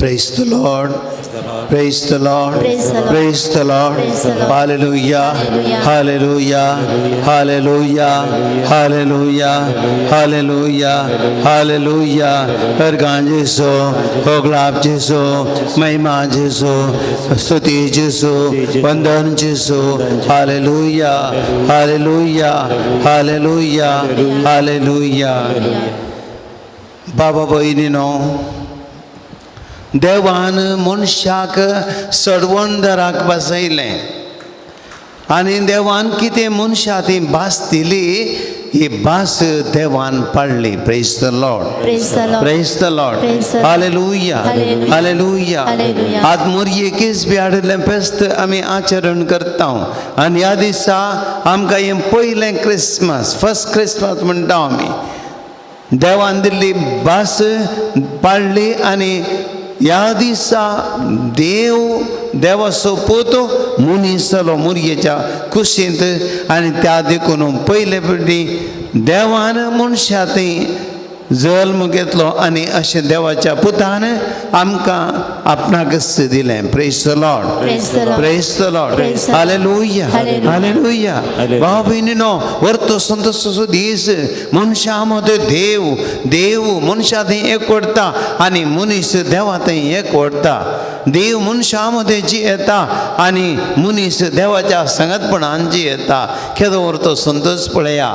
Praise the Lord. Praise the Lord. Praise the Lord. Praise the Lord. Praise the Lord. Hallelujah. Hallelujah. Hallelujah. Hallelujah. Hallelujah. Hallelujah. Hallelujah. अर्गां जेसू, होगलाप जेसू, महिमा जेसू, स्तुती जेसू, वंदन जेसू. Hallelujah. Hallelujah. Hallelujah. Hallelujah. बाबा भयणीनो, देवान मनशाक सडवणदाराक बसयलें आनी देवान कितें मनशा ती भास दिली, ही भास देवान पाडली. Praise the Lord. Praise the Lord. Praise the Lord. Praise the Lord. Hallelujah. Hallelujah. Hallelujah. Hallelujah. आज मोरयेकीच बी हाडिल्लें फेस्त आमी आचरण करता आनी ह्या दिसा आमकां हें पयलें क्रिसमस, फर्स्ट क्रिसमस म्हणटा आमी. देवान दिल्ली भास पाडली आनी ह्या दिसा देव देवाचो पूत मनीस जालो मोरयेच्या कुशींत आनी त्या देखून पयले फावटी देवान मनशा थंय जल्म घेतलो आनी अशें देवाच्या पुतान आमकां आपणाकच दिलें. Praise the Lord. Praise the Lord. Praise the Lord. Praise the Lord. Hallelujah. Hallelujah. Hallelujah. भाव भयणीनो, वर्तो संतोषाचो दीस. मनशां मदें देव, देव मनशां थंय एकवटता आनी मनीस देवा थंय एकवटता. देव मनशां मदें जियेता आनी मनीस देवाच्या सांगातपणान जियेता. केदो वर्तो संतोश पळया.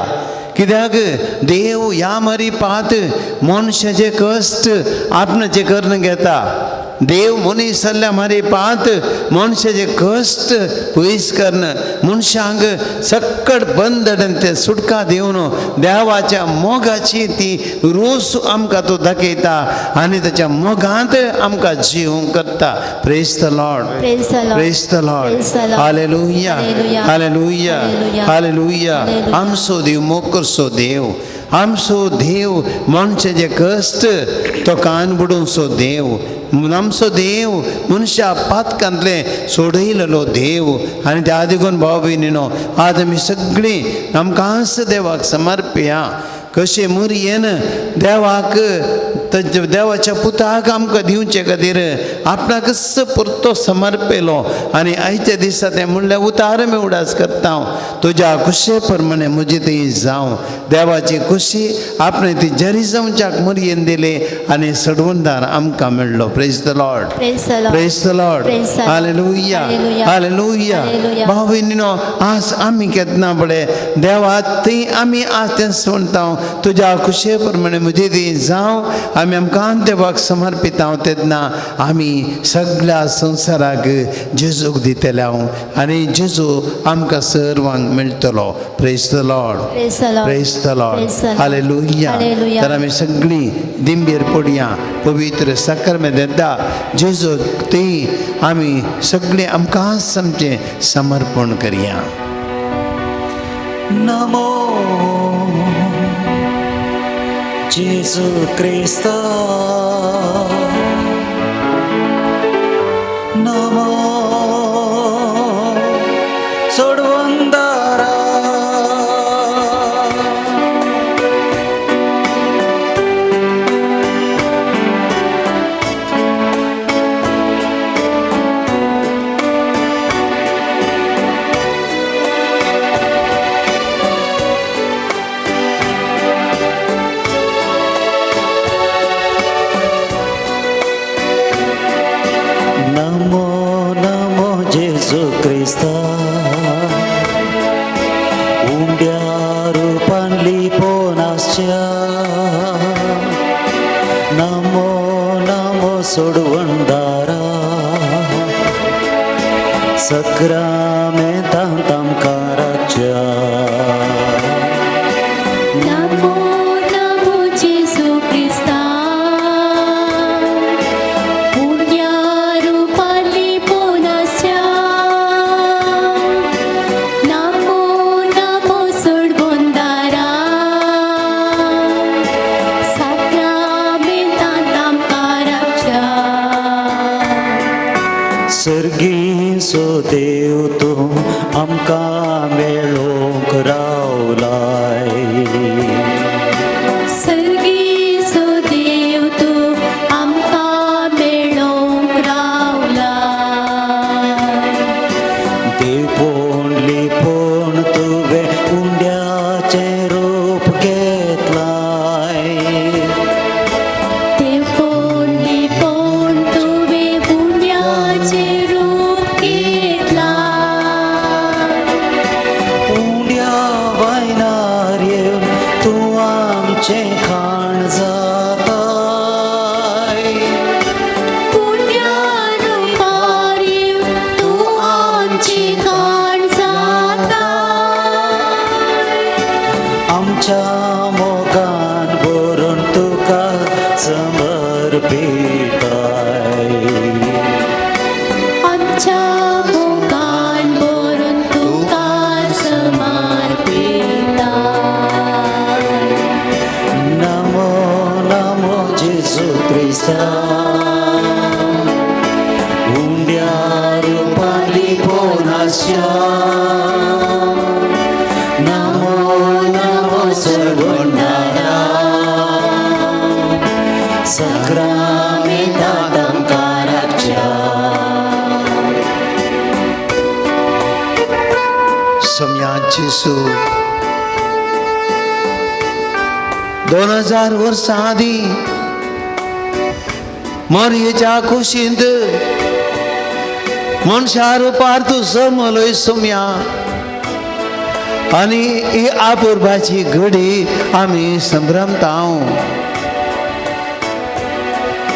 कित्याक देव ह्या मरी पात मनशाचे कश्ट आपणाचे करून घेता. देव मनीस जाल्ल्या मारी पात मनशाचे कश्ट पयस करून मनशांक सक्कड बंदन ते सुटका दिवन देवाच्या मोगाची ती रोस आमकां तो दाखयता आनी ताच्या मोगांत आमकां जिवंक करता. Praise the Lord. Praise the Lord. Praise the Lord. Praise the Lord. Hallelujah. Hallelujah. Hallelujah. Hallelujah. Hallelujah. Hallelujah. आमचो देव मोग करचो देव, आमचो देव मनशाचे कश्ट तो कान बुडोवचो देव, आमचो देव मनशा पातकांतले सोडयलेलो देव. आनी त्या देखून भाव भयणीनो, आज आमी सगळीं आमकांच देवाक समर्पया. कशें मुरयेन देवाक देवाच्या पुताक आमकां दिवचे खातीर आपणाकच पुरतो समर्पेलो आनी आयच्या दिसा तें म्हणल्यार उतार आमी उडास करता हांव तुज्या खुशे प्रमाणे म्हजी ती जावं. देवाची खुशी आपणे ती जरी जावच्याक मुरयेन दिली आनी सडवणदार आमकां मेळ्ळो. Praise the Lord. Praise the Lord. Praise the Lord. Praise the Lord. Hallelujah. Hallelujah. Hallelujah. Hallelujah. भाव भयणीनो, आज आमी केन्ना पळय देवा थंय आमी आज तेंच म्हणटा, तुज्या खुशे प्रमाणे म्हजी ती जावं. आमी आमकां देवाक समर्पिता तेन्ना आमी सगळ्या संवसाराक जेजूक दितले हांव आनी जेजू आमकां सर्वांक मेळटलो. Praise the Lord. Praise the Lord. Praise the Lord. Praise the Lord. Hallelujah. Hallelujah. तर आमी सगळीं दिंबेर पडया पवित्र साकरमेंत येता जेजू ती आमी सगळीं आमकांच आमचें समर्पण करया. नमो Gesù Cristo, Namo सोडवंदारा. Namo Namo जेजू क्रिस्ता, उंब्या रुपान लिपोन आसच्या. नमो नमो सोडवणदारा, सक्रामेंतांत आमकां राखच्या. नमो नमो जेजू क्रिस्ता, पुण्या रुपान लिपोन आसच्या. नमो नमो सोडवणदारा, साक्रामेंतांत आमकां राखच्या. सर्गीचो देव तूं आमकां मेळोंक रावलाय. सर्गीचो देव तूं आमकां मेळोंक आमच्या मोगान भरून तुका समर्पिताय. आमच्या मोगान भरून तुका समर्पिताय. नमो नमो जेजू क्रिस्ता, उंड्या रुपान लिपोवन आसच्या. नमो नमो सोडवणारा, सक्रामेंतांत आमकां राखच्या. सोम्या जेजू, 2000 वर्सां आदीं मोरयेच्या कुशींत मनशा रुपार तूं जमलोय सोम्या, आनी ही आपुरबाची घडी आमी संभ्रमता.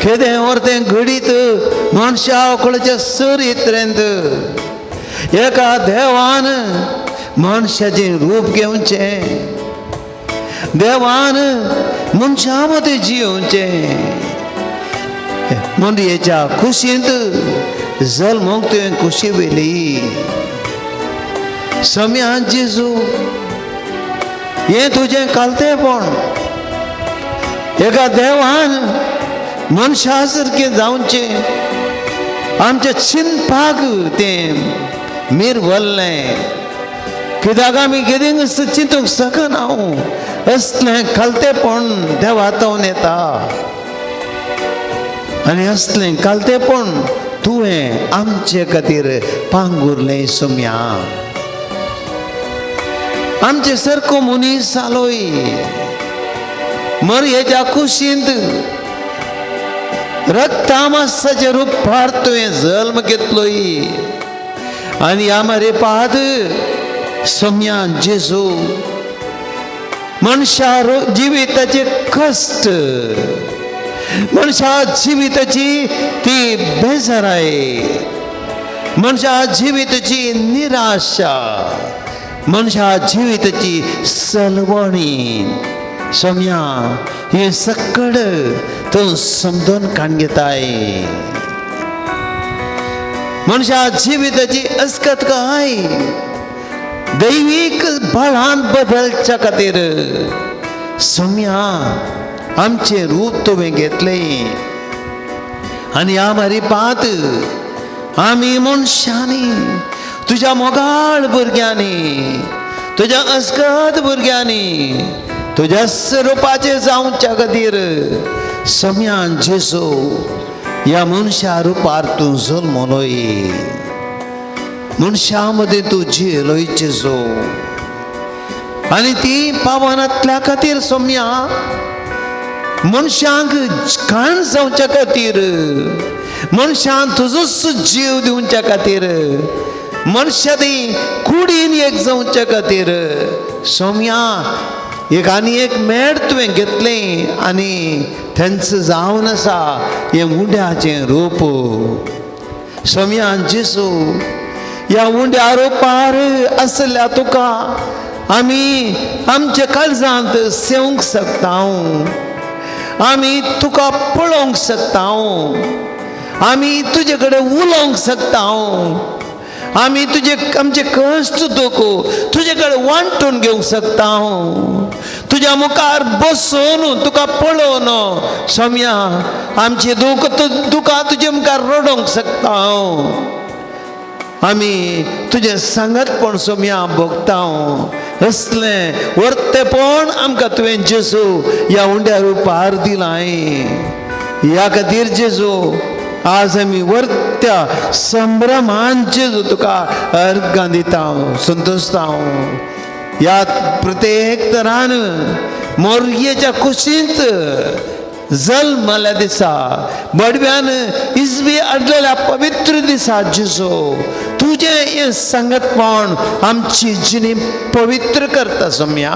केदें व्हर तें घडीत मनशा कुळाच्या चरित्रेंत एका देवान मनशाचें रूप घेवचें, देवान मनशा मदें जियोवचें. मोरयेच्या कुशींत जल्मूंक तुवें खुशी व्हेली. सोम्या जेजू, हें तुजें कालतेपण. एका देवान मनशा सारकें जावचें, आमच्या चिंतपाक तें मिरवल्लें. कित्याक आमी कितें चिंतूंक शकना असलें खालतेपण देवातून येता, आनी असलें खालतेपण तुवें आमचे खातीर पांगुरलें. सोम्या, आमचे सारको मनीस जालोय, मरयेच्या कुशींत रक्तामासाचें रुपार तुवें जल्म घेतलोय. आनी आमारे पाद सोम्या जेजू, मनशा जिविताचे कश्ट, मनशा जिविताची ती बेजाराय, मनशा जिविताची निराशा, मनशा जिविताची सलवणी, सोम्या हें सकड तूं समजून काण घेताय. मनशा जिविताची अस्कत काय दैवीक बळान बदलच्या खातीर सोम्या आमचें रूप तुवें घेतलें. आनी आमारी पात आमी मनशांनी तुज्या मोगाळ भुरग्यांनी, तुज्या अस्कत भुरग्यांनी तुज्या स्वरुपाचें जावच्या खातीर सोम्यान जेजू ह्या मनशा रुपार तूं जल्मलोय, मनशा मदें तूं जियेलोय जेजू. आनी ती पावनातल्या खातीर सोम्या मनशांक खाण जावच्या खातीर, मनशान तुजोच जीव दिवच्या खातीर, मनशा ती कुडीन एक जावच्या खातीर सोम्या एक आनी एक मेड तुवें घेतलें आनी थेंच जावन आसा हें उंड्याचें रूप. सोम्या जेजू, ह्या उंड्या रुपार आसल्या तुका आमी आमच्या काळजांत सेवंक शकता, आमी तुका पळोवंक शकता, आमी तुजे कडेन उलोवंक शकता, आमी तुजे आमचे कश्ट दुख तुजे कडेन वांटून घेवंक शकता. तुज्या मुखार बसून तुका पळोवन सोम्या आमचे दुख तुका तुजे मुखार रडोवंक शकता. आमी तुजें सांगतपण सोम्या भोगता. असलें वर्तेपण आमकां तुवें जेजू ह्या उंड्या रुपार दिलां. ह्या खातीर जेजू आज आमी वर्त्या संभ्रमान जेजू तुका अर्गां दिता, संतोशता. ह्या प्रत्येक तरान मोरयेच्या कुशींत जल्मल्या दिसा, बडव्यान इजवी आडलेल्या पवित्र दिसा जेजू तुजें हें सांगतपण आमची जिणी पवित्र करता सोम्या.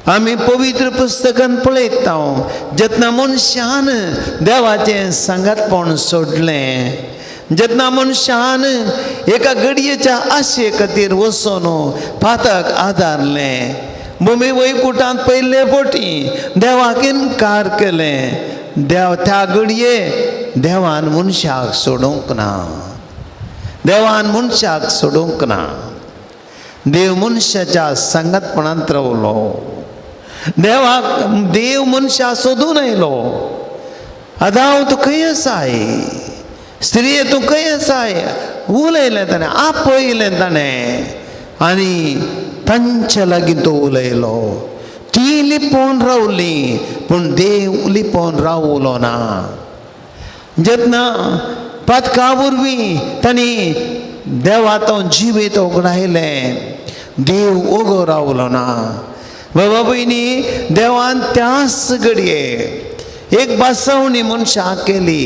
आमी पवित्र पुस्तकान पळयता जेन्ना मनशान देवाचें सांगातपण सोडलें, जेन्ना मनशान एका घडयेच्या आशे खातीर वचून पातक आदारलें, भुमी वैकुटांत पयले फावटी देवाक इनकार केलें, देव त्या घडये देवान मनशाक सोडूंक ना, देवान मनशाक सोडूंक ना. देव मनशाच्या सांगातपणांत रावलो. देवाक देव मनशा सोदून आयलो. आदांव तूं खंय आसाय, स्त्रिये तूं खंय आसाय, उलयलें ताणें, आपयलें ताणें आनी तांच्या लागीं तो उलयलो. ती लिपोवन रावली पूण देव लिपोवन रावलो ना. जेन्ना पातका वरवीं तांणी देवा तो जिवीत उगडायलें, देव ओगो रावलो ना. बाबा भयणी, देवान त्याच घडये एक बसवणी मनशाक केली.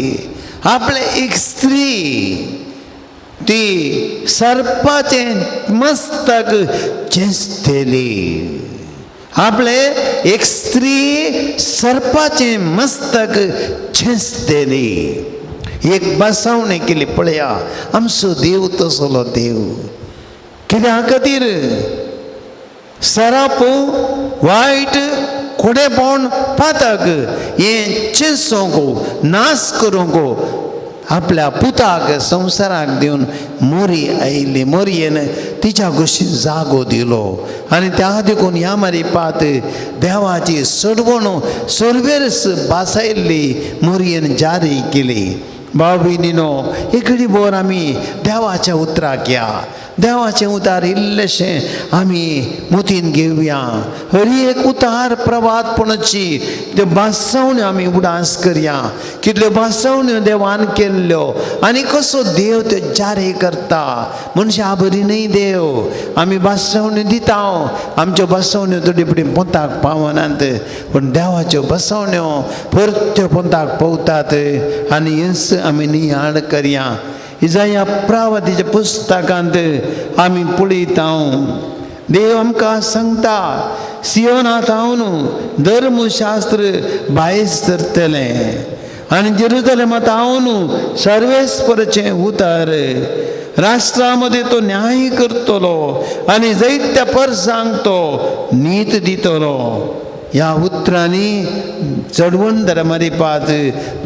आपले एक स्त्री ती सर्पाचें मस्तक चेंचतली, आपले एक स्त्री सर्पाचें मस्तक चेंचतली. एक बसवणी केली. पळया आमचो देव तसलो देव. कित्या खातीर सराप वायट खोडेपण पातक हें चेंचोंक नाश करूंक आपल्या पुताक संवसाराक दिवन मोरी आयली. मोरयेन तिच्या गोश्टी जागो दिलो आनी त्या देखून ह्या मारिपात देवाची सोडवण सर्वेरस भासायल्ली मोरयेन जारी केली. भाव भयणीनो, एकडी भर आमी देवाच्या उतराक या, देवाचें उतार इल्लेशें आमी मोतीन घेवया. हर एक उतार प्रभातपणाची त्यो भासवण्यो आमी उडास करया. कितल्यो भासवण्यो देवान केल्ल्यो आनी कसो देव त्यो जारी करता. मनशां बरी न्हय देव, आमी भासवण्यो दिता, आमच्यो भासवण्यो थोडी फुडें पोंताक पावनात, पूण देवाच्यो भासवण्यो परत्यो पोंताक पावतात. आनी हेंच आमी नियाळ करया. इजाया प्रावतीच्या पुस्तकांत आमी पळयता देव आमकां सांगता, सियोनांत हांव धर्मशास्त्र भायर सरतलें आनी जेरुजलेमांत हांव सर्वेस्पराचें उतर, राष्ट्रा मदें तो न्याय करतलो आनी जैत्या परसांक तो नीत दितलो. ह्या उतरांनी चडवण मारिपात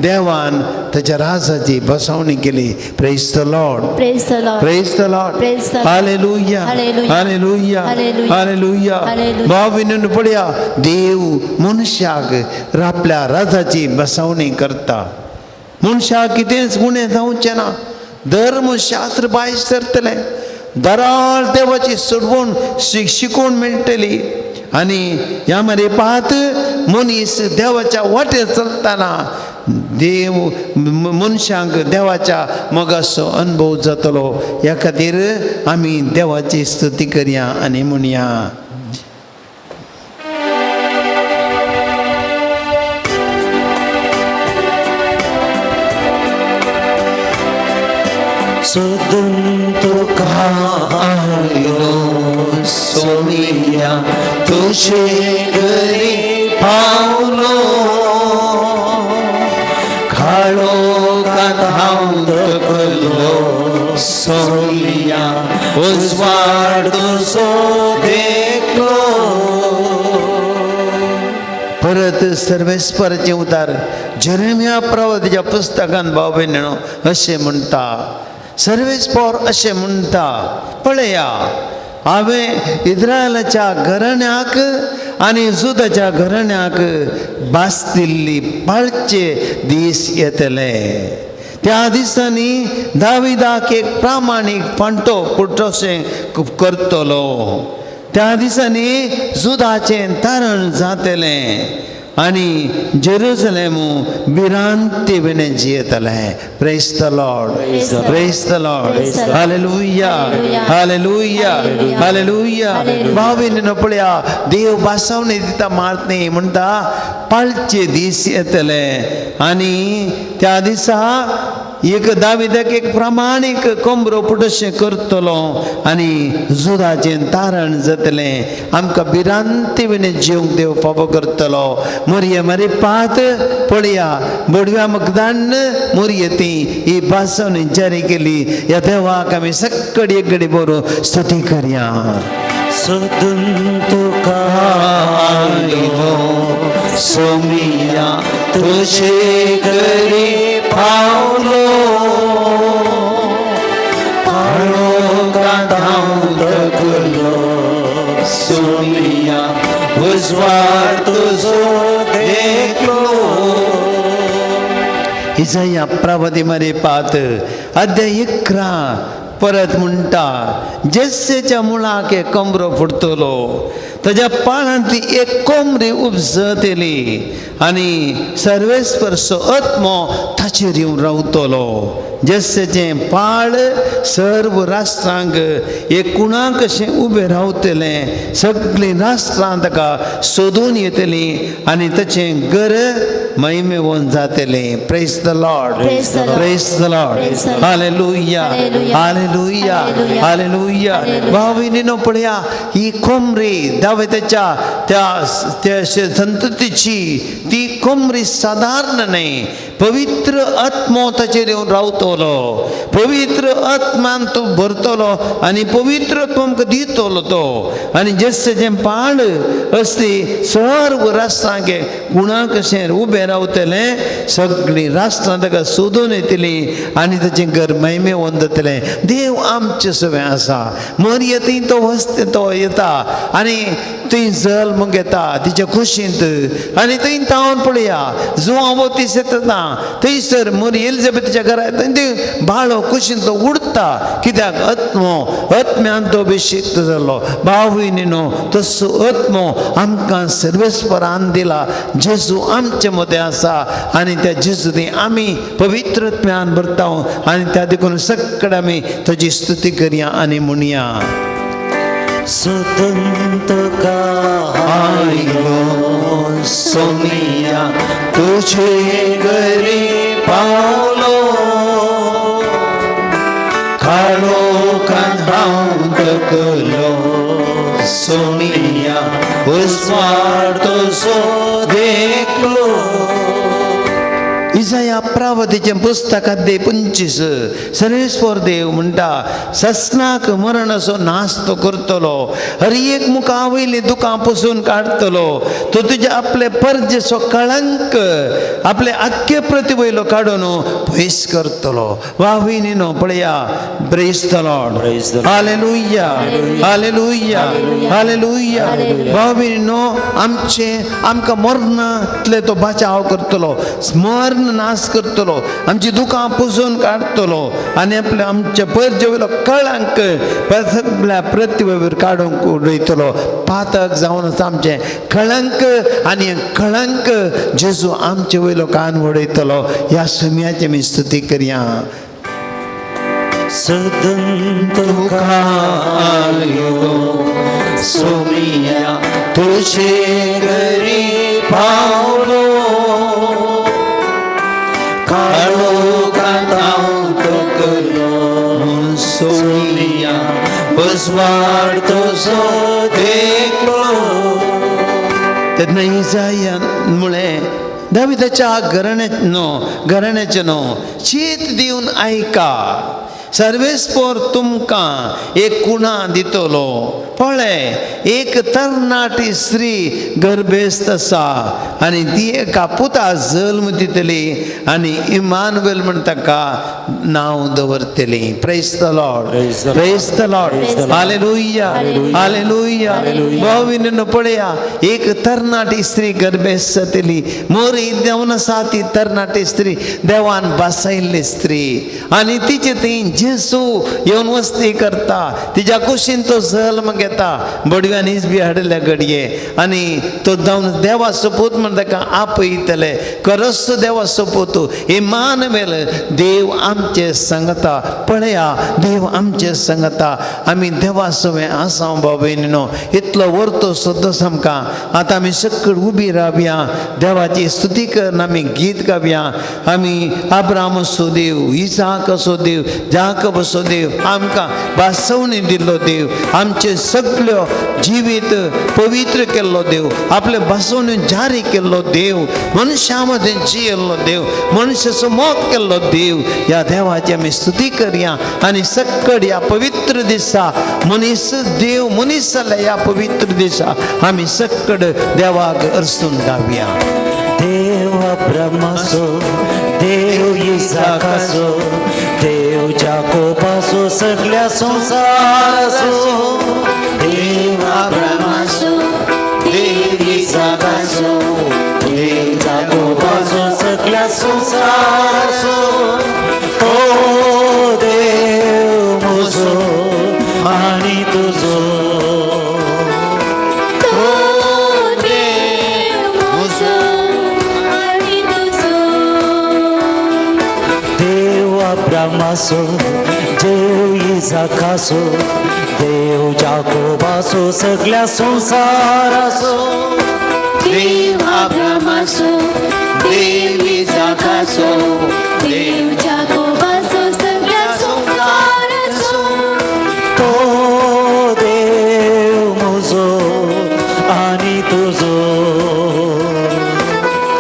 देवान ताच्या राजाची बसवणी केली. Praise the Lord, Praise the Lord. Praise the Lord. Praise the Lord. Hallelujah, hallelujah. Hallelujah, hallelujah. Hallelujah. Hallelujah. भाव भयणींनो पळया, देव मनशाक आपल्या राजाची बसवणी करता. मनशाक कितेंच उणें जावचें ना. धर्मशास्त्र भायर सरतलें, दराळ देवाची सोडवण शिकोवण मेळटली. आनी ह्या मरेपात मनीस देवाच्या वाटेर चलतना देव मनशांक देवाच्या मोगाचो अनुभव जातलो. ह्या खातीर आमी देवाची स्तुती करया आनी म्हणया. सोदून तुका आयलो सोमिया तुजे घरी पावलो, काळोखांत हांव थकलो सोमिया उजवाड तुजो देखलो. परत सर्वेस्पराचें उतार जेरेमिया प्रवादाच्या पुस्तकांत भाव भयणींनो अशें म्हणटा, सर्वेस्पर अशें म्हणटा, पळया हांवें इस्रायलाच्या घराण्याक आनी जुदाच्या घराण्याक भास दिल्ली पाळचे दीस येतले. त्या दिसांनी दाविदाक एक प्रामाणीक फांटो पुटोशें करतलो. त्या दिसांनी जुदाचें तारण जातलें आनी जेरुजलेम भिरांती विणें जियेतलें. Praise the Lord, praise the Lord. Hallelujah, hallelujah, hallelujah. भाव भयणींनो पळया, देव भासावणी दिता मार्त न्ही, म्हणटा पाळचे दीस येतले आनी त्या दिसा एक दाविदाक एक प्रामाणीक कोंबरो पुटशें करतलो आनी जुदाचें तारण जातलें. आमकां भिरांती विणे जेवंक देव फावो करतलो. मोरये मरे पात पळया बोडव्या मकदान मोरये ती ही भासवणी जारी केली. ह्या देवाक आमी सकड एक घडी बरो स्तुती करया. सोदून तुका आयलो सोमिया तुजे घरी पावलो, काळोखांत हांव तकलो सोमिया उजवाड तुजो देखलो. इजया प्रवदी मरे पात अध्याय 11 परत म्हणटा, जेस्सेच्या मुळाक एक कमरो फुटतलो, ताज्या पाळांतली एक कोमरी उपजतली आनी सर्वेस्परचो आत्मो ताचेर येवन रावतलो. जेस्सेचें पाळ सर्व राष्ट्रांक एक कुणाक कशें उबें रावतलें, सगळीं राष्ट्रां ताका सोदून येतलीं आनी ताचें घर महिमेवन जातलें. Praise the Lord. Praise the Lord. Praise the Lord. Praise the Lord. Hallelujah. Hallelujah. Hallelujah. Hallelujah. Hallelujah. भाविनीनो पळया ही कोमरी दाविदाच्या त्या त्या संततीची ती कोमरी सादारण न्हय. पवित्र आत्मो ताचेर येवन रावतलो, पवित्र आत्मान तो भरतलो आनी पवित्र आत्मो आमकां दितलो तो. आनी जेस्सेचें पाळ असली सर्व राष्ट्रांक गुणाक कशें उबें रावतलें, सगळीं राष्ट्रां ताका सोदून येतलीं आनी ताचें घर महिमेवन जातलें. देव आमचें सगळें आसा. मरये थंय तो वस्त तो येता आनी थंय जल्म घेता तिच्या खुशींत आनी थंय तावन पळया जुवां वतीस येता थंयसर मोरी एलिझाबेथीच्या घरा थंय ती बाळो खुशीन तो उडता. कित्याक आत्मो आत्म्यान तो अभिषेक्त जालो. भाव न्हू तसो आत्मो आमकां सर्वेस्परान दिला. जेजू आमचे मदें आसा आनी त्या जेजू थंय आमी पवित्र आत्म्यान भरता आनी त्या देखून सगळे आमी ताजी स्तुती करया आनी म्हणया. सोदून तुका आयलो सोमिया तुजे घरी पावलो, काळोखांत हांव तकलो सोमिया उजवाड तुजो देखलो. इजया प्रावतीचें पुस्तक अध्याय 25 सर्वेस्पर देव म्हणटा, ससनाक मरणाचो नाश तो करतलो, हर एक मुखा वयलीं दुकां पुसून काडटलो. तो तुज्या आपले परजेचो कळंक आपले आख्खे प्रती वयलो काडून पयस करतलो. वाहयनी न्हू पळया. Praise the Lord. Praise the Lord. Hallelujah. Hallelujah. Hallelujah. भाव न्हू आमचें आमकां मरणांतले तो बचाव करतलो, मरण नाश करतलो, आमची दुकां पुसून काडटलो आनी आपल्या आमच्या परजे वयलो कळंक सगळ्या पृथ्वीवर काडून उडयतलो. पातक जावन आसा आमचें कळंक आनी कळंक जेजू आमचे वयलो कान उडयतलो. ह्या सुम्याची आमी स्तुती करया. सोदून तुका आयलो सोमिया तुजे घरी पावलो, काळोखांत हांव तकलो सोमिया उजवाड तुजो देखलो. तेन्ना इजायान म्हळें, दाविदाच्या घराण्याचें न्हू घराण्याचें न्हू चीत दिवन आयका, सर्वेस्पर तुमकां एक कुणा दितलो. पळय एक तरणाटी स्त्री गर्भेस्त आसा आनी ती एका पुता जल्म दितली आनी इमानुएल म्हण ताका नांव दवरतली. Praise the Lord. Praise the Lord. Praise the Lord. Praise the Lord. Hallelujah. Hallelujah. भाव पळया एक तरणाटी स्त्री गर्भेस्त जातली. मोरी देवन आसा ती तरणाटी स्त्री, देवान बसयल्ली स्त्री आनी तिचे थंय जेजू येवन वस्ती करता, तिज्या कुशीन तो जल्म घेता. बडव्यान इजबी हाडिल्ल्या घडये आनी तो जावन देवाचो पूत म्हण ताका आपयतले. खरोच देवाचो पूत इमानुएल, देव आमचे सांगता. पळया देव आमचे सांगता. आमी देवा सवें आसा बाबा. इतलो वर्तो सुद्दां आमकां. आतां आमी सकळ उबी रावया, देवाची स्तुती करून आमी गीत गावया. आमी अब्राम असो देव, इसाक असो देव, जाकब असो देव, आमकां भासवणी दिल्लो देव, आमचें सगळ्यो जिवीत पवित्र केल्लो देव, आपले भासवणी जारी केल्लो देव, मनशां मदें जियेल्लो देव, मनशाचो मोग केल्लो देव, ह्या देवाची आमी स्तुती करया. आनी सकळ ह्या पवित्र दिसा मनीस देव मनीस जाल्या ह्या पवित्र दिसा आमी सकळ देवाक अर्सून गावया. देव अब्रामाचो, देव इसाकाचो, देव जाकोबाचो, सगळ्या संवसाराचो. देव अब्रामाचो, देव इसाकाचो, देव जाकोबाचो, सगळ्या संवसाराचो. तो देव म्हजो आनी तुजो, तो देव म्हजो आनी तुजो. देव अब्रामाचो, देव इसाकाचो, देव जाकोबाचो, सगळ्या संवसाराचो. देव अब्रामाचो, देव इसाकाचो, देव जाकोबाचो, सगळ्या संवसाराचो. तो देव म्हजो आनी तुजो,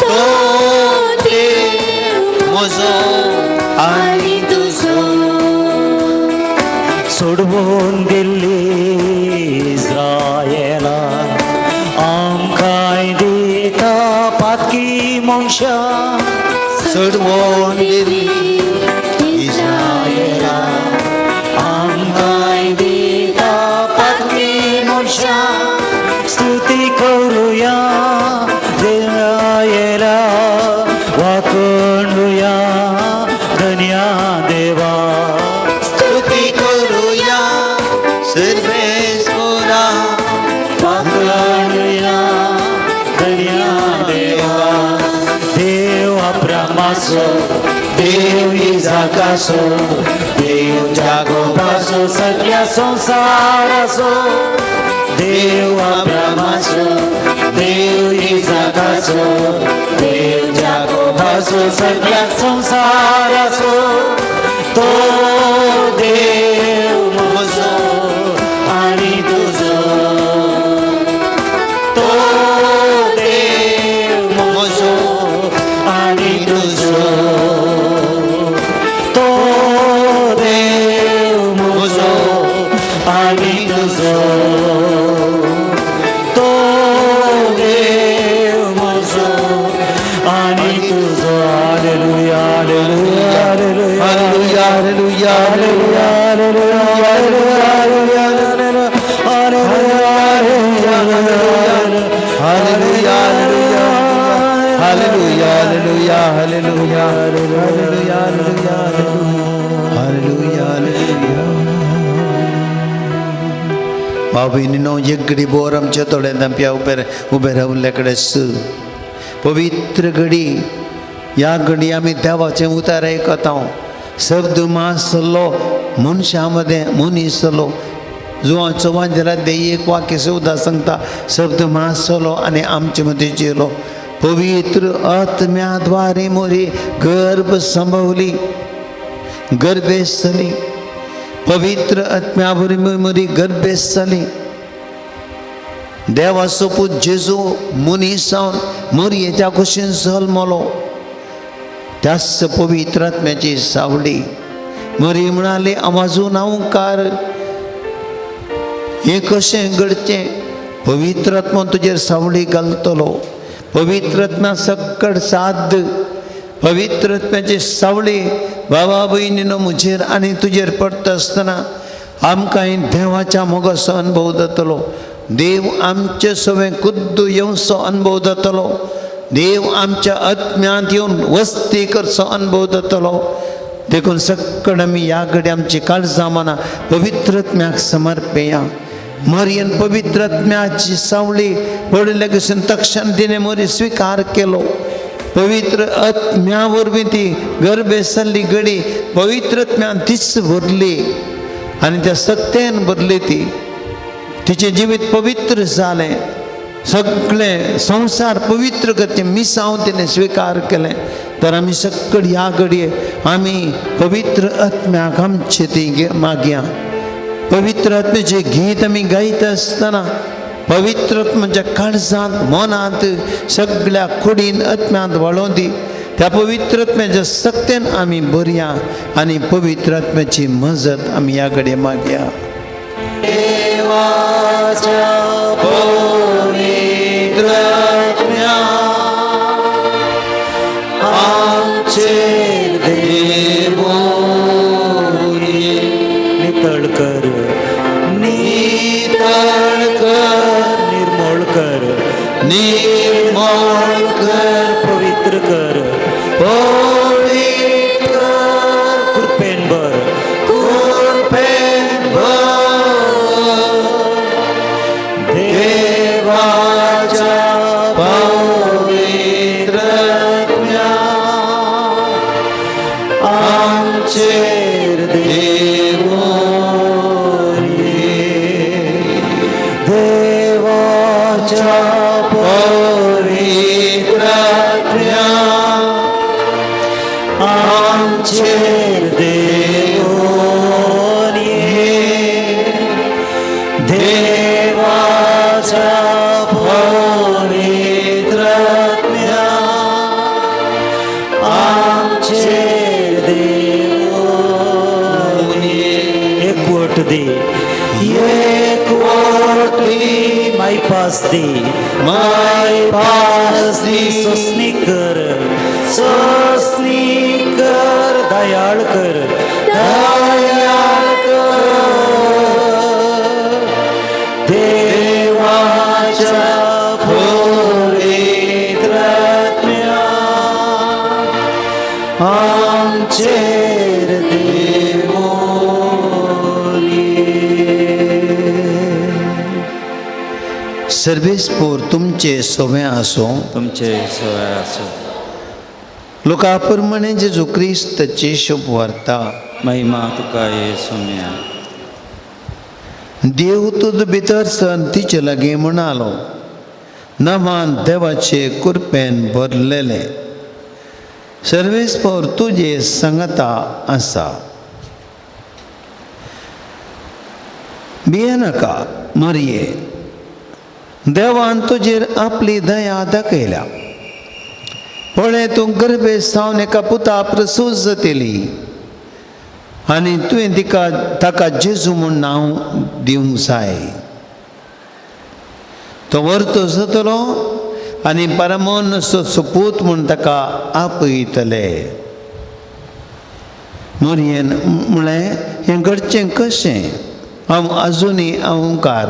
तो देव म्हजो आनी तुजो. सोडवून दिल्ली इस्रायेला, आमकांय दिता पातकी मनशां. सोडवून दिली इस्रायेला, आमकांय दिता पातकी मनशां. स्तुती करुया देवायेला, वाखणुया धन्या देवा. स्तुती करुया सर्वेस्परा, वाखणुया धन्या देवा. देव अब्रामाचो, देव इसाकाचो, देव जाकोबाचो, सगळ्या संवसाराचो. देव अब्रामाचो, देव इसाकाचो, देव जाकोबाचो, सगळ्या संवसाराचो. तो देव म्हजो आनी तुजो, तो देव म्हजो आनी तुजो, तो देव म्हजो आनी तुजो, तो देव म्हजो आनी तुजो. Hallelujah, hallelujah, hallelujah, hallelujah, hallelujah, hallelujah, hallelujah, hallelujah, hallelujah, hallelujah, hallelujah, hallelujah, hallelujah, hallelujah. बाबीनो एगडी बोर आमच्या थोड्या दांप्या उबे उबे रावल्ल्या कडेन पवित्र घडी. ह्या घडी आमी देवाचें उतार आयकता. शब्द मासलो मनशां मदें मनीस जालो. जुवां चोवांजरा एक वाक्य सुद्दां सांगता, शब्द मासलो आनी आमचे मदीं जियेलो. पवित्र आत्म्या द्वारे मोरी गर्भ संभवली, गर्भेस जाली. पवित्र आत्म्या वरवीं मोरी गर्भेस जाली. देवाचो पूत जेजू मनीस जावन मोरयेच्या कुशीन जल्मलो. त्याच पवित्र आत्म्याची सावली. मरी म्हणाली, आवाजून हांवकार हें कशें घडचें? पवित्र आत्मा तुजेर सावळी घालतलो. पवित्र आत्म्या सक्कड साद. पवित्र आत्म्याची सावळी बाबा भयणीनो म्हजेर आनी तुजेर पडटा आसतना आमकां देवाच्या मोगाचो अनुभव जातलो. देव आमचे सवें खुद्द येवचो अनुभव जातलो. देव आमच्या आत्म्यांत येवन वस्ती करचो अनुभव जातलो. देखून सकड आमी ह्या घडी आमची काळजां मनां पवित्रत्म्याक समर्पया. मरियन पवित्रत्म्याची सावळी पडिल्ल्या कसून तक्षण तिणें मरी स्विकार केलो. पवित्र आत्म्या वरवीं ती गर्भे सरली घडी पवित्रत्म्यान तीच भरली आनी त्या सत्तेन भरली. ती तिचें जिवीत पवित्र जालें. सगळें संवसार पवित्र करचें मिसांव तिणें स्विकार केलें. तर आमी सगळी ह्या घडये आमी पवित्र आत्म्याक आमचे ती मागया. पवित्र आत्म्याचें गीत आमी गायता आसतना पवित्र आत्म्याच्या काळजांत मनांत सगळ्या कुडीन आत्म्यांत वाळोवन दी. त्या पवित्र आत्म्याच्या सक्तेन आमी बरया आनी पवित्र आत्म्याची मजत आमी ह्या घडये मागया. देवाच्या पवित्र आत्म्या आमचेर देवोनी. नितळ कर, नितळ कर, निर्मोळ कर, निर्मोळ कर, पवित्र कर, पवित्र कर, कृपेन भर, कृपेन भर. देवाच्या पवित्र आत्म्या आमचेर देवोनी. देवाच्या पवित्र आत्म्या आमचेर देवोनी. देवाच्या पवित्र आत्म्या आमचेर देवोनी. एकवट दी, एकवट दी, मायपास दी, मायपास दी, सोसणी कर, सोसणी कर, दयाळ कर, दयाळ कर. देवाच्या पवित्र आत्म्या आमचेर देवोनी. सर्वेस्पोर तुमचे सोवे आसूं, तुमचे सोय आसूं. लोका प्रमाणे जेजू क्रिस्ताची शुभ वार्ता. महिमा तुका येसुम्या. देव तुज भितर सन तिचे लागीं म्हणालो, नमान देवाचे कृपेन भरलेले, सर्वेस्पोर तुजे संगता आसा. भियेनाका मरये, देवान तुजेर आपली दया दाखयल्या. पळय तूं गर्भे सावन एका पुता प्रसूत जातली आनी तुवें तिका ताका जेजू म्हूण नांव दिवंक जाय. तो वर्तो जातलो आनी परमोन्नसो सुपूत म्हूण ताका आपयतले. मोरयेन म्हळें, हें घडचें कशें? हांव आजुनूय अहंकार.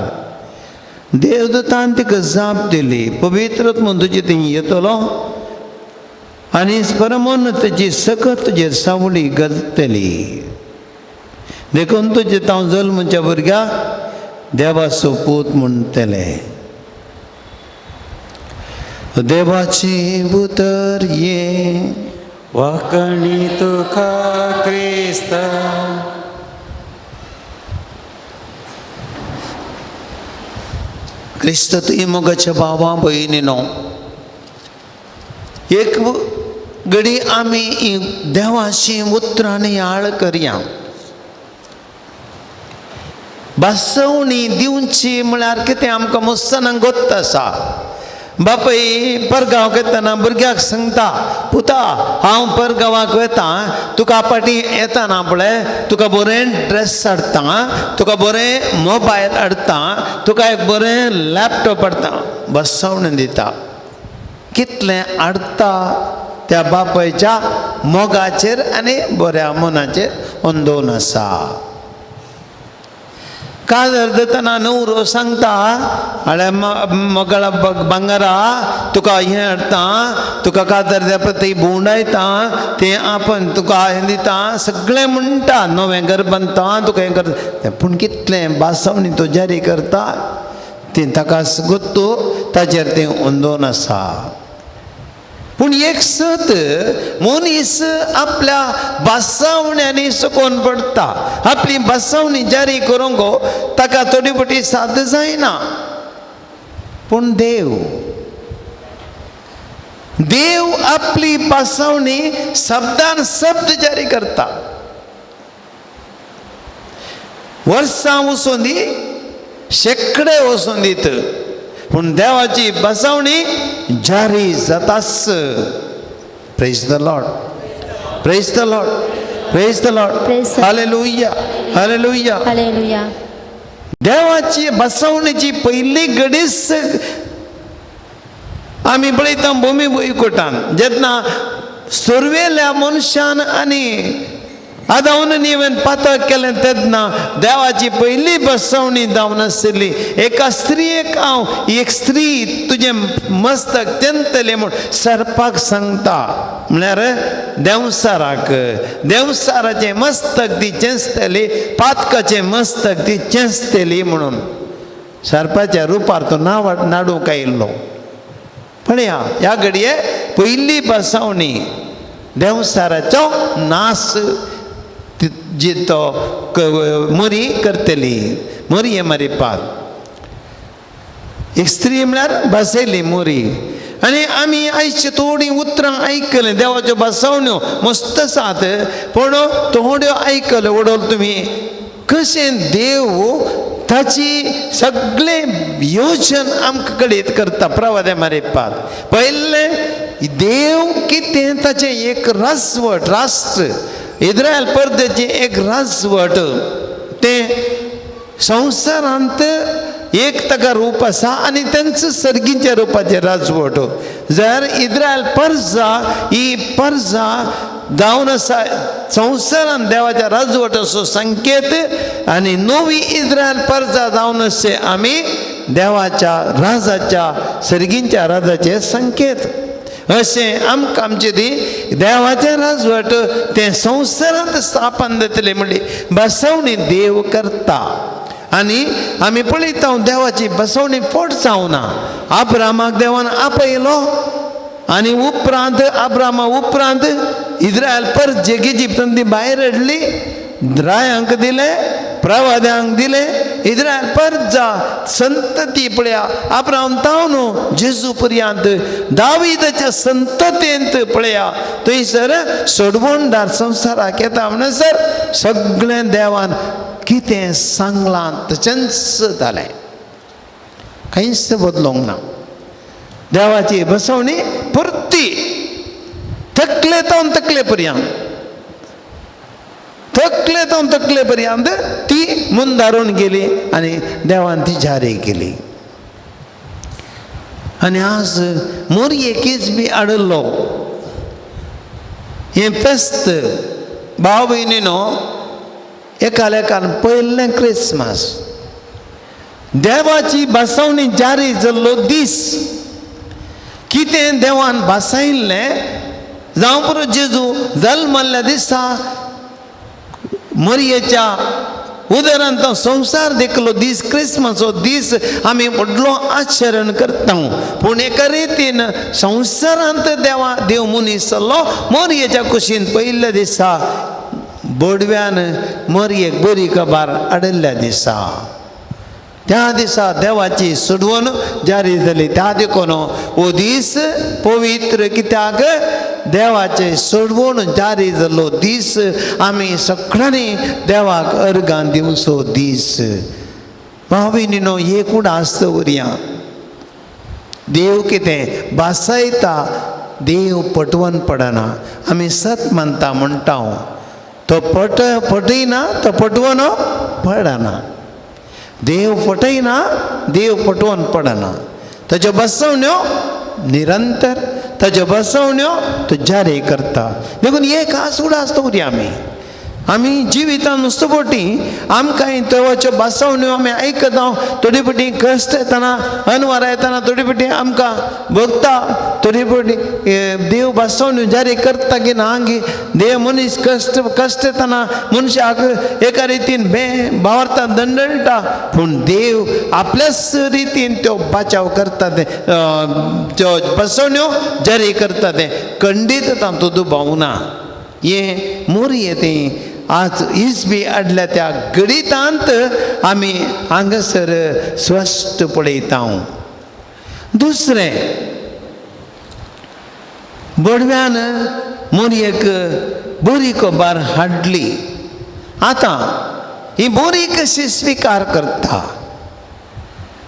देवदूतान तिका जाप दिली, पवित्र म्हूण तुजे थंय येतलो आनी परमोन्नताची सकत तुजेर सावळी घालतली. देखून तुजे हांव जल्मच्या भुरग्याक देवाचो पूत म्हणटले. देवाचें उतर ये वाकणी तुका क्रिस्ता. क्रिस्त तुय मोगाच्या भावा भयणीनो, एक घडी आमी देवाची उतरांनी आळ करया. भासवणी दिवची म्हळ्यार कितें आमकां मुस्ताना गोत्त आसा. बापूय परगांव येतना भुरग्याक सांगता, पुता हांव परगांवाक वता, तुका फाटीं येतना पळय तुका बरें ड्रेस हाडटा, तुका बरें मोबायल हाडटा, तुका एक बरें लॅपटॉप हाडटा. बसवणी दिता. कितलें हाडटा त्या बापायच्या मोगाचेर आनी बऱ्या मनाचेर अंदोन आसा. काजर जातना न्हवरो सांगता, आळे मगळा भांगरा तुका हें हाडटा, तुका काजर दिवपा ती भोंवडायता, तें आपण तुका हें दिता, सगळें म्हणटा, नवें घर बांदता, तुका हें करता. पूण कितलें बासवणी तो जारी करता तें ताका गोत्तो ताचेर तें अंदोन आसा. पूण एक सत मनीस आपल्या बसवण्यांनी सुकोवन पडटा. आपली बसवणी जारी करूंक ताका थोडी फावटी साद जायना. पूण देव देव आपली बसवणी शब्दान शब्द जारी करता. वर्सां वचून दी, शेंकडे वचून दीत, पूण देवाची बसवणी जारी जाताच. Praise the Lord, praise the Lord, praise the Lord. Hallelujah, hallelujah. Hallelujah. देवाची बसवणीची पयली घडीच आमी पळयता भूमी भुंयकुटान, जेन्ना सुरवेल्या मनशान आनी आदावन निवेन पातक केलें तेन्ना देवाची पयली बसवणी जावन आशिल्ली. एका स्त्रियेक हांव एक स्त्री तुजें मस्तक तेंतलें म्हूण सर्पाक सांगता. म्हळ्यार देंवसाराक, देंवसाराचें मस्तक ती चेंचतली, पातकाचें मस्तक ती चेंचतली म्हणून सर्पाच्या रुपार तो नांव नाडूंक आयिल्लो. पळया ह्या घडये पयली बसवणी देंवसाराचो नास जी तो मोरी करतली, मोरये मारिपात. एक स्त्री म्हळ्यार बसयली मोरी. आनी आमी आयची थोडीं उतरां आयकलीं देवाच्यो बसवण्यो मस्त आसात, पूण थोड्यो आयकल्यो वडोल तुमी कशें देव ताची सगळें योजन आमकां कडेन करता प्रवाद्या मारिपात. पयलें देव कितें ताचें एक राजवट, राष्ट्र इस्रायल परदेचें एक राजवट, तें संवसारांत एक ताका रूप आसा आनी तेंच सर्गीच्या रुपाचें राजवट. जर इस्रायल परजा ही परजा जावन आसा संवसारांत देवाच्या राजवटाचो संकेत, आनी नवी इस्रायल परजा जावन आसचे आमी देवाच्या राजाच्या सर्गींच्या राजाचे संकेत. अशें आमकां आमचे ती देवाचें राजवट तें संवसारांत स्थापन जातलें म्हणली बसवणी देव करता. आनी आमी पळयता देवाची बसवणी फोट जावना. आब्रामाक देवान आपयलो आनी उपरांत आब्रामा उपरांत इस्रायल परजेक इजिप्तान ती भायर हाडली, रायांक दिलें, प्रवाद्यांक दिलें. इस्रायल परजा संतती पळया आब्राम तावन जेजू पर्यंत दाविदाच्या संततेंत पळया थंयसर सोडवणदार संवसाराक येता. म्हणसर सगळें देवान कितें सांगलां तशेंच जालें, कांयच बदलूंक ना. देवाची बसवणी परती तकले तावन तकले पर्यंत, तकले तावन तकले पर्यंत ती मुंदारून गेली आनी देवान ती जारी केली. आनी आज मोरयेकीच बी आडलो हें फेस्त भाव भयणीनो एकालेकान पयलें क्रिसमस देवाची बसवणी जारी जाल्लो दीस. कितें देवान भासायिल्लें जावं पुरो जेजू जल्मल्ल्या दिसा मरयेच्या उदरांत तो संवसार देखलो दीस क्रिसमसो दीस आमी व्हडलो आचरण करता. पूण एका रितीन संवसारांत देवा देव मनीस जाल्लो मोरयेच्या कुशीन पयल्या दिसा बोडव्यान मोरयेक बरी खबर हाडिल्ल्या दिसा त्या दिसा देवाची सोडवण जारी जाली. त्या देखून हो दीस पवित्र कित्याक देवाचे सोडवण जारी जाल्लो दीस. आमी सगळ्यांनी देवाक अर्गां दिवचो दीस. भाव भयणीनो एक उडास दवरया, देव कितें भासायता देव पटवन पडना. आमी सत मानता म्हणटा तो पट पटयना, तो पटवन पडना. देव फटयना, देव पटोवन पडना. ताज्यो बसवण्यो निरंतर, ताज्यो बसवण्यो तो जारी करता. देखून एक आस उडास दवरया आमी. आमी जिवितान नुस्तो पोटी आमकां देवाच्यो भासावण्यो आमी आयकता, थोडी पटी कश्ट येतना अनवार येतना थोडी पटी आमकां भोगता, थोडी पटी देव भासावण्यो जारी करता की ना की देव मनीस कश्ट कश्ट येतना मनशाक एका रितीन बे बावरता दंडळटा, पूण देव आपल्याच रितीन त्यो बाचाव करता, ते त्यो भासावण्यो जारी करता, ते खंडीत तांतूं दुबाव ना. हे मोरये तें आज इसबी आडल्या त्या गणितांत आमी हांगासर स्पश्ट पळयता. दुसरें, बडव्यान मोरयेक बरी खबर हाडली. आतां ही मोरी कशी स्विकार करता?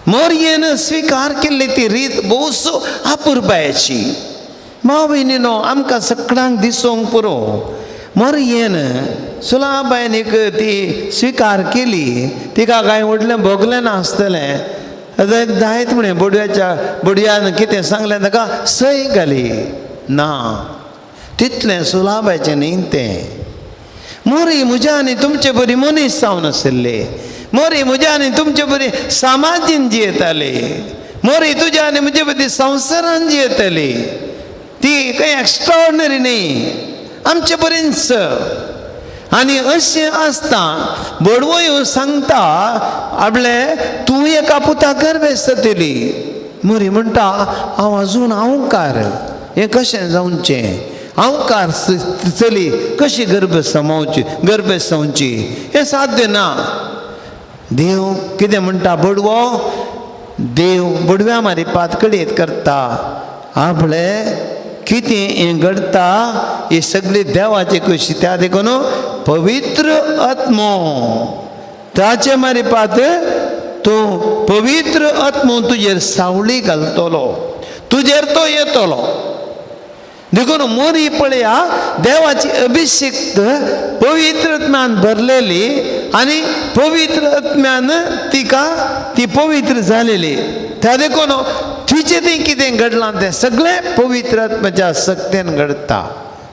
मोरयेन स्विकार केल्ली ती रीत भोवसो अपुरबायेची. माव भयणीनो, आमकां सगळ्यांक दिसूंक पुरो मोरयेन सुलाबायन एक ती स्विकार केली, तिका कांय व्हडलें भोगलें नासतलें, जायत म्हणे बोडव्याच्या बोडव्यान कितें सांगलें ताका सय घाली ना, तितलें सुलाबायचें न्ही तें. मोरी म्हज्या आनी तुमचे बरी मनीस जावन आशिल्ली, मोरी म्हज्या आनी तुमचे बरी समाजीन जियेताली, मोरी तुज्या आनी म्हजे बरी संवसारान जियेताली. ती कांय एक्स्ट्राऑर्डनरी न्ही, आमचे बरीच. आनी अशें आसता बडवयो सांगता आपले तूं एका पुता गर्भेस्त जातली. मोरी म्हणटा हांव अजून हांवकार, हें कशें जावचें? हांवकार चली कशी गर्भ समावची, गर्भ जावची, हें साध्य ना. देव कितें म्हणटा बडवो, देव बडव्या मारी पातकडीत करता आपले कितें हें घडटा ही सगळी देवाची कशी. त्या देखून पवित्र आत्मो ताचे मारिपात तूं पवित्र आत्मो तुजेर सावळी घालतलो, तुजेर तो येतलो. देखून मोरी पळया देवाची अभिषिक्त पवित्र आत्म्यान भरलेली आनी पवित्र आत्म्यान तिका ती पवित्र जालेली. त्या देखून तिचें तें कितें घडलां तें सगळें पवित्र आत्म्याच्या सक्तेन घडटा.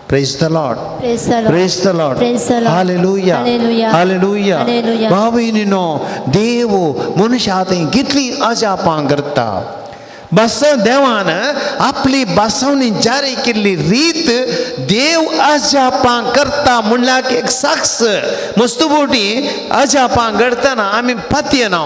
Praise the Lord. Praise the Lord. Praise the Lord. Praise the Lord. Hallelujah. Hallelujah. Hallelujah. Hallelujah. भाव भयणीनो, देव मनशा थंय कितली अजापां करता. बस देवान आपली बसवणी जारी केल्ली रीत देव अजापां करता म्हणल्यार एक साक्ष. मस्तुबोटी अजापां घडटना आमी पातयेना,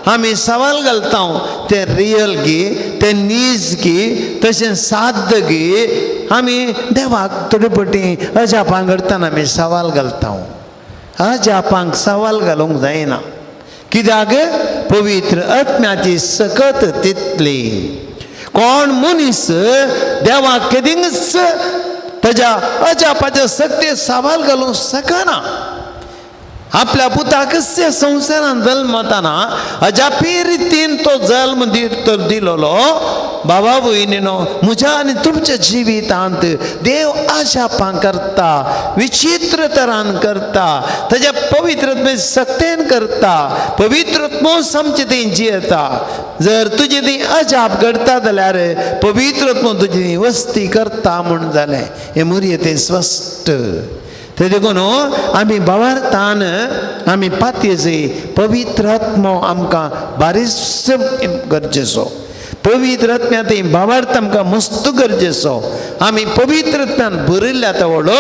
आमी सवाल घालता तें रियल गी, तें नीज गी, तशें साद्य गी. आमी देवाक थोडे पटी अजापां घडटना आमी सवाल घालता. अजापांक सवाल घालूंक जायना, कित्याक पवित्र आत्म्याची सकत तितली. कोण मनीस देवाक केदींच ताज्या अजापाच्या सक्ते सवाल घालूंक शकना. आपल्या पुताकच त्या संवसारान जल्मताना अजापी रितीन तो जल्म दिलोलो. बाबा भयणीनो, म्हज्या आनी तुमच्या जिवितांत देव अजापां करता, विचित्र तरान करता, ताज्या पवित्र सक्तेन करता. पवित्र आत्मो आमचे थंय जियेता. जर तुजे थंय अजाप घडटा जाल्यार पवित्र आत्मो तुजी वस्ती करता म्हूण जालें. हें मुरये तें स्पश्ट. ते देखून आमी भावार्थान आमी पातयेचे पवित्र आत्मो आमकां बारीस गरजेचो. पवित्र आत्म्या थंय भावार्थ आमकां मस्त गरजेचो. आमी पवित्र आत्म्यान भरिल्ल्या तवळो,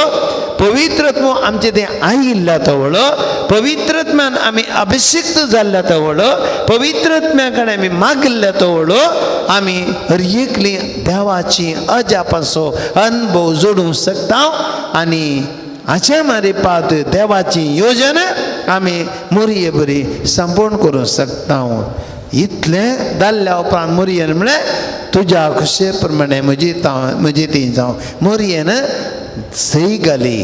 पवित्र आत्मो आमचे थंय आयिल्ल्या तवळो, पवित्र आत्म्यान आमी अभिषिक्त जाल्ल्या तवळो, पवित्र आत्म्या कडेन आमी मागिल्ल्या तवळो आमी हर एकली देवाची अजापाचो अनुभव जोडूंक शकता. आनी हाचे मारिपात देवाची योजना आमी मोरये बरी संपूर्ण करूंक शकता. इतलें जाल्ल्या उपरांत मोरयेन म्हळें तुज्या खुशे प्रमाणे म्हजी म्हजी ती जावं. मोरयेन सही घाली,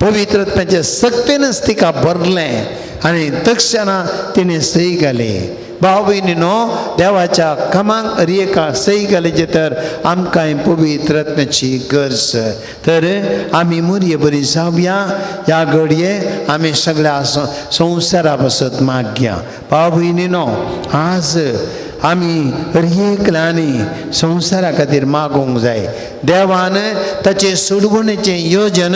पवित्र आत्म्याच्या सक्तेनच तिका भरलें आनी तक्षणा तिणें सही घाली. भाव भयणीनो, देवाच्या कामाक एका सही घालीचे तर आमकां पवित्र आत्म्याची गरज. तर आमी मुरये बरी जावया. ह्या घडये आमी सगळ्या संवसारा पासत मागया. भाव भयणीनो, आज आमी एकल्यांनी संवसारा खातीर मागूंक जाय. देवान ताचे सोडवणेचें योजन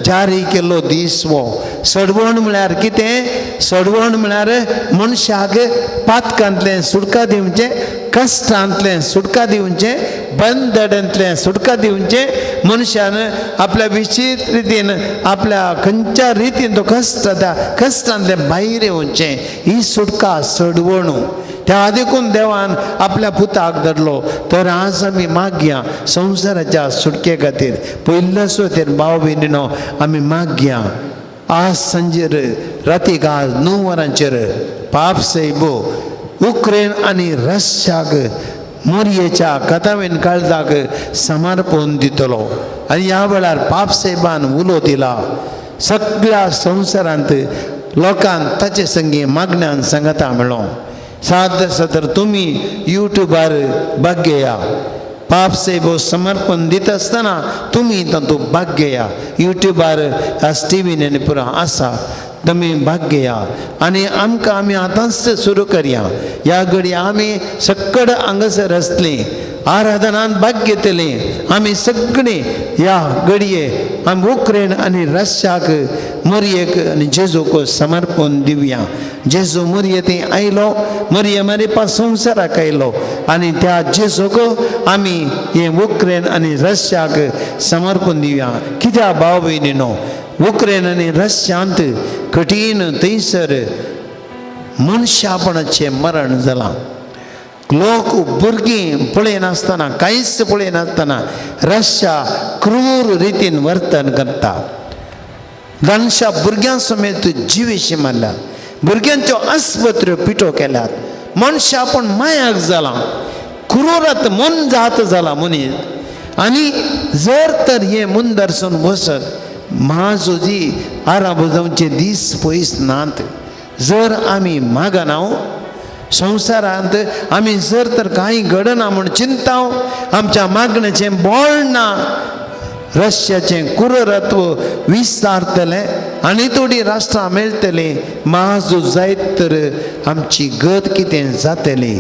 जारी केल्लो दीस हो. सोडवण म्हळ्यार कितें? सोडवण म्हळ्यार मनशाक पातकांतलें सुटका दिवचें, कश्टांतलें सुटका दिवचें, बंदडांतलें सुटका दिवचें. मनशान आपल्या विचित्र रितीन आपल्या खंयच्या रितीन तो कश्ट जाता कश्टांतलें भायर येवचें, ही सुटका सोडवणू. त्या देखून देवान आपल्या पुताक धरलो. तर आज आमी मागया संवसाराच्या सुटके खातीर. पयल्या सुवातेर भाव भयणीनो आमी मागया आज सांजेर रातीक आज 9 वरांचेर पाप सैबो उक्रेन आनी रशियाक मोरयेच्या कथावेन काळजाक समर्पण दितलो. आनी ह्या वेळार पाप साहेबान उलो दिला सगळ्या संवसारांत लोकांक ताचे संगी मागण्यान सांगता मेळो. साद आसा तर तुमी युट्यूबार भाग घेया. पाप साहेब समर्पण दिता आसतना तुमी तातूंत भाग घेया. युट्यूबार आज टिवीन आनी पुरो आसा, तुमी भाग घेया आनी आमकां आमी आतांच सुरू करया. ह्या घडये आमी सकड हांगासर आसलीं आराधनान भाग घेतली. आमी सगळीं ह्या घडये आमी उक्रेन आनी रशियाक मोरयेक आनी जेजूक समर्पण दिवया. जेजू मोरये थंय आयलो, मोरये मारिपा संवसाराक आयलो आनी त्या जेजूक आमी हे उक्रेन आनी रशियाक समर्पण दिवया. कित्याक भाव भयणीनो, उक्रेन आनी रशियांत कठीण थंयसर मनशापणाचें मरण जालां. लोक भुरगीं पळयनासतना कांयच पळयनासतना रशिया क्रूर रितीन वर्तन करता. ल्हानशा भुरग्यां समेत जिवेशी मारल्या, भुरग्यांच्यो आस्पत्र्यो पिठो केल्यात. मनशापण मायाक जालां, क्रूरत मन जात जाला मनीस. आनी जर तर हें मुंदरसून वचत म्हाजोजी आराब जावचे दीस पयस नात. जर आमी मागना संवसारांत आमी जर तर कांय घडना म्हूण चिंता, आमच्या मागण्याचें बळ ना, रशियाचें क्रूरत्व विस्तारतलें आनी थोडीं राष्ट्रां मेळटलीं. म्हाजो जायत तर आमची गत कितें जातली?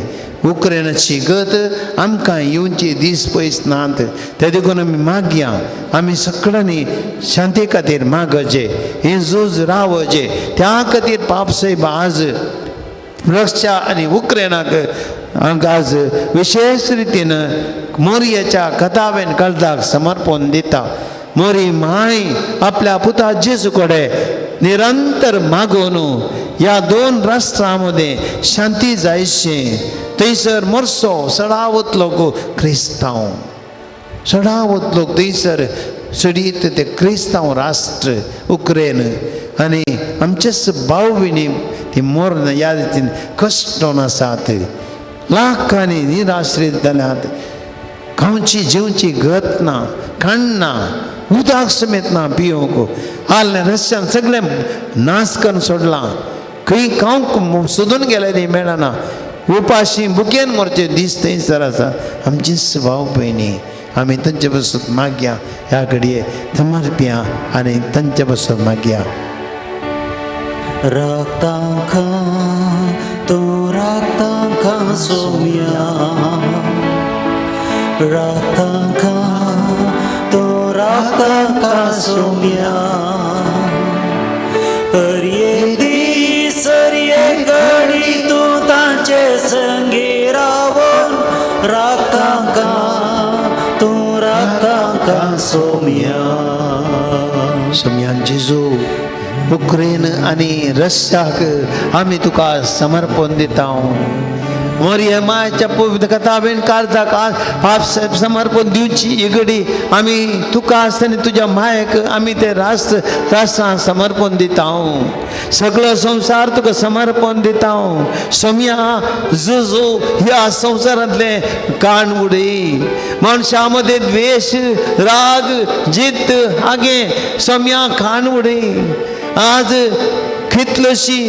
उक्रेनाची गत आमकां येवची दीस पयस नात. ते देखून आमी मागया, आमी सगळ्यांनी शांती खातीर मागचें, हें झूज रावचें. त्या खातीर पाप साहेब आज रशिया आनी उक्रेनाक आज विशेश रितीन मोरयेच्या कथावेन कळदाक समर्पण दिता. मोरी माय आपल्या पुता जेजू कडेन निरंतर मागून ह्या दोन राष्ट्रां मदें शांती जायशी. थंयसर मोरसो सडावत लोक क्रिस्तांव, सडावत लोक थंयसर सडीत ते क्रिस्तांव राष्ट्र उक्रेन. आनी आमचेच भाव भयणी ती मोर्न ह्या रितीन कश्टोन आसात. लाखांनी निराश्रीत जाल्यात, खावची जेवची गत ना, खाण ना, उदक समेत ना पिवंक. आल्लें रस्त्यान सगळें नाश करून सोडलां. खंय खावंक सोदून गेले न्ही मेळना. उपाशी बुकेन मरचे दीस थंयसर आसा. आमचीच भाव भयणी आमी तांचे पासून मागया. ह्या घडये समर्पया आनी तांचे पासून मागया. राखतांकां तूं राखतांकां सोम्या, राखतांकां तूं राखतांकां सोम्या. हर एक दीस हर एक घडी तूं तांचे संगी रावून राखतांकां तूं राखतांकां सोम्या. सोम्या जेजू उक्रेन आनी रशियाक आमी तुका समर्पण दिता. मोरये मायच्या पवित्र कथाबेन काळजाक पाप साहेब समर्पण दिवची ही घडी आमी तुका आसतना तुज्या मायक आमी ते राष्ट्र राष्ट्रां समर्पण दिता. सगळो संवसार तुका समर्पण दिता. सोम्या जुजू ह्या संवसारांतलें काण उडय. मनशां मदें द्वेश राग जीत आगे सोम्या काण उडय. आज कितलोशी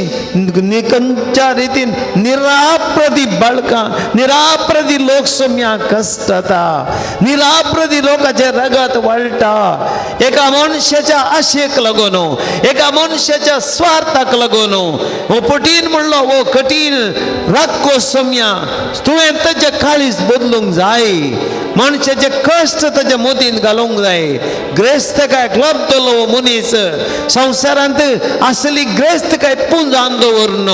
खंयच्या रितीन निराप्रदी बाळकां, निराप्रदी लोक सोम्या कश्ट जाता, निराप्रदी लोकांचें रगत वळटा. एका मनशाच्या आशेक लागून, एका मनशाच्या स्वार्थाक लागून हो पटीन म्हणलो हो कठीण राखो सोम्या, तुवें ताचे काळीज बदलूंक जाय, मनशाचे कश्ट ताच्या मोतीन घालूंक जाय. ग्रेस्तकाय लबतलो हो मनीस संवसारांत आसली ग्रेस्तकाय पुंजान दवरून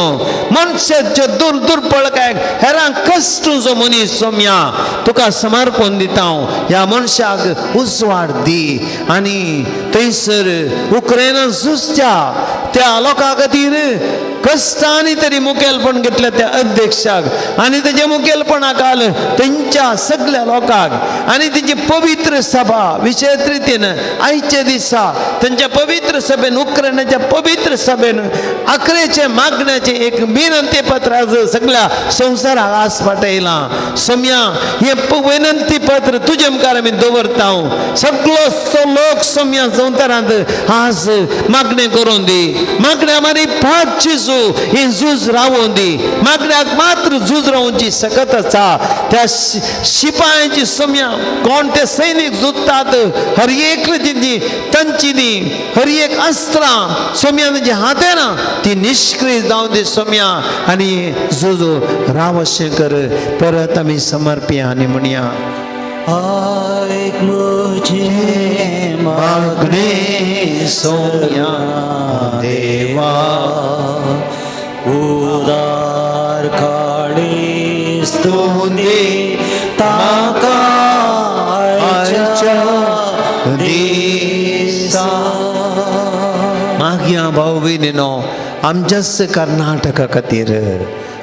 मनशाच्यो दुर्बळकाय हेरांक कश्टूचो मनीस सोम्या तुका समर्पण दिता हांव. ह्या मनशाक उजवाड दी आनी थंयसर उक्रेना झुजच्या त्या लोकां खातीर कश्टांनी तरी मुखेलपण घेतलें त्या अध्यक्षाक आनी तेजे मुखेलपणा खाल तेंच्या सगल्या लोकांक आनी तेजी पवित्र सभा विशेश रितीन आयच्या दिसा तेंच्या पवित्र सभेन उक्रेनाच्या पवित्र सभेन आखरेचे मागण्याचे एक विनंती पत्र आज सगळ्या संवसाराक आज पाठयलां. सोम्या हें विनंती पत्र तुजे मुखार आमी दवरता हांव. सगळो लोक सोम्या संवसारांत आज मागणें करून दी, मागण्या मारी पांच चिजू ही झूज रावोन दी, मागण्याक मात्र झूज रावची सकत आसा. त्या शिपायांची सोम्या कोण ते सैनीक झुजतात हर एक जी तांची ती हर एक अस्त्रां सोम्या तांची हातेना ती निश्क्रीय जावन दी सोम्या आनी झूज रावशें कर. परत आमी समर्पया आनी म्हणया, आयक म्हजें मागणें सोम्या देवा, उदार काळीज तूं दी ताका आयच्या दिसा. मागया भाव भयणीनो, आमच्याच कर्नाटका खातीर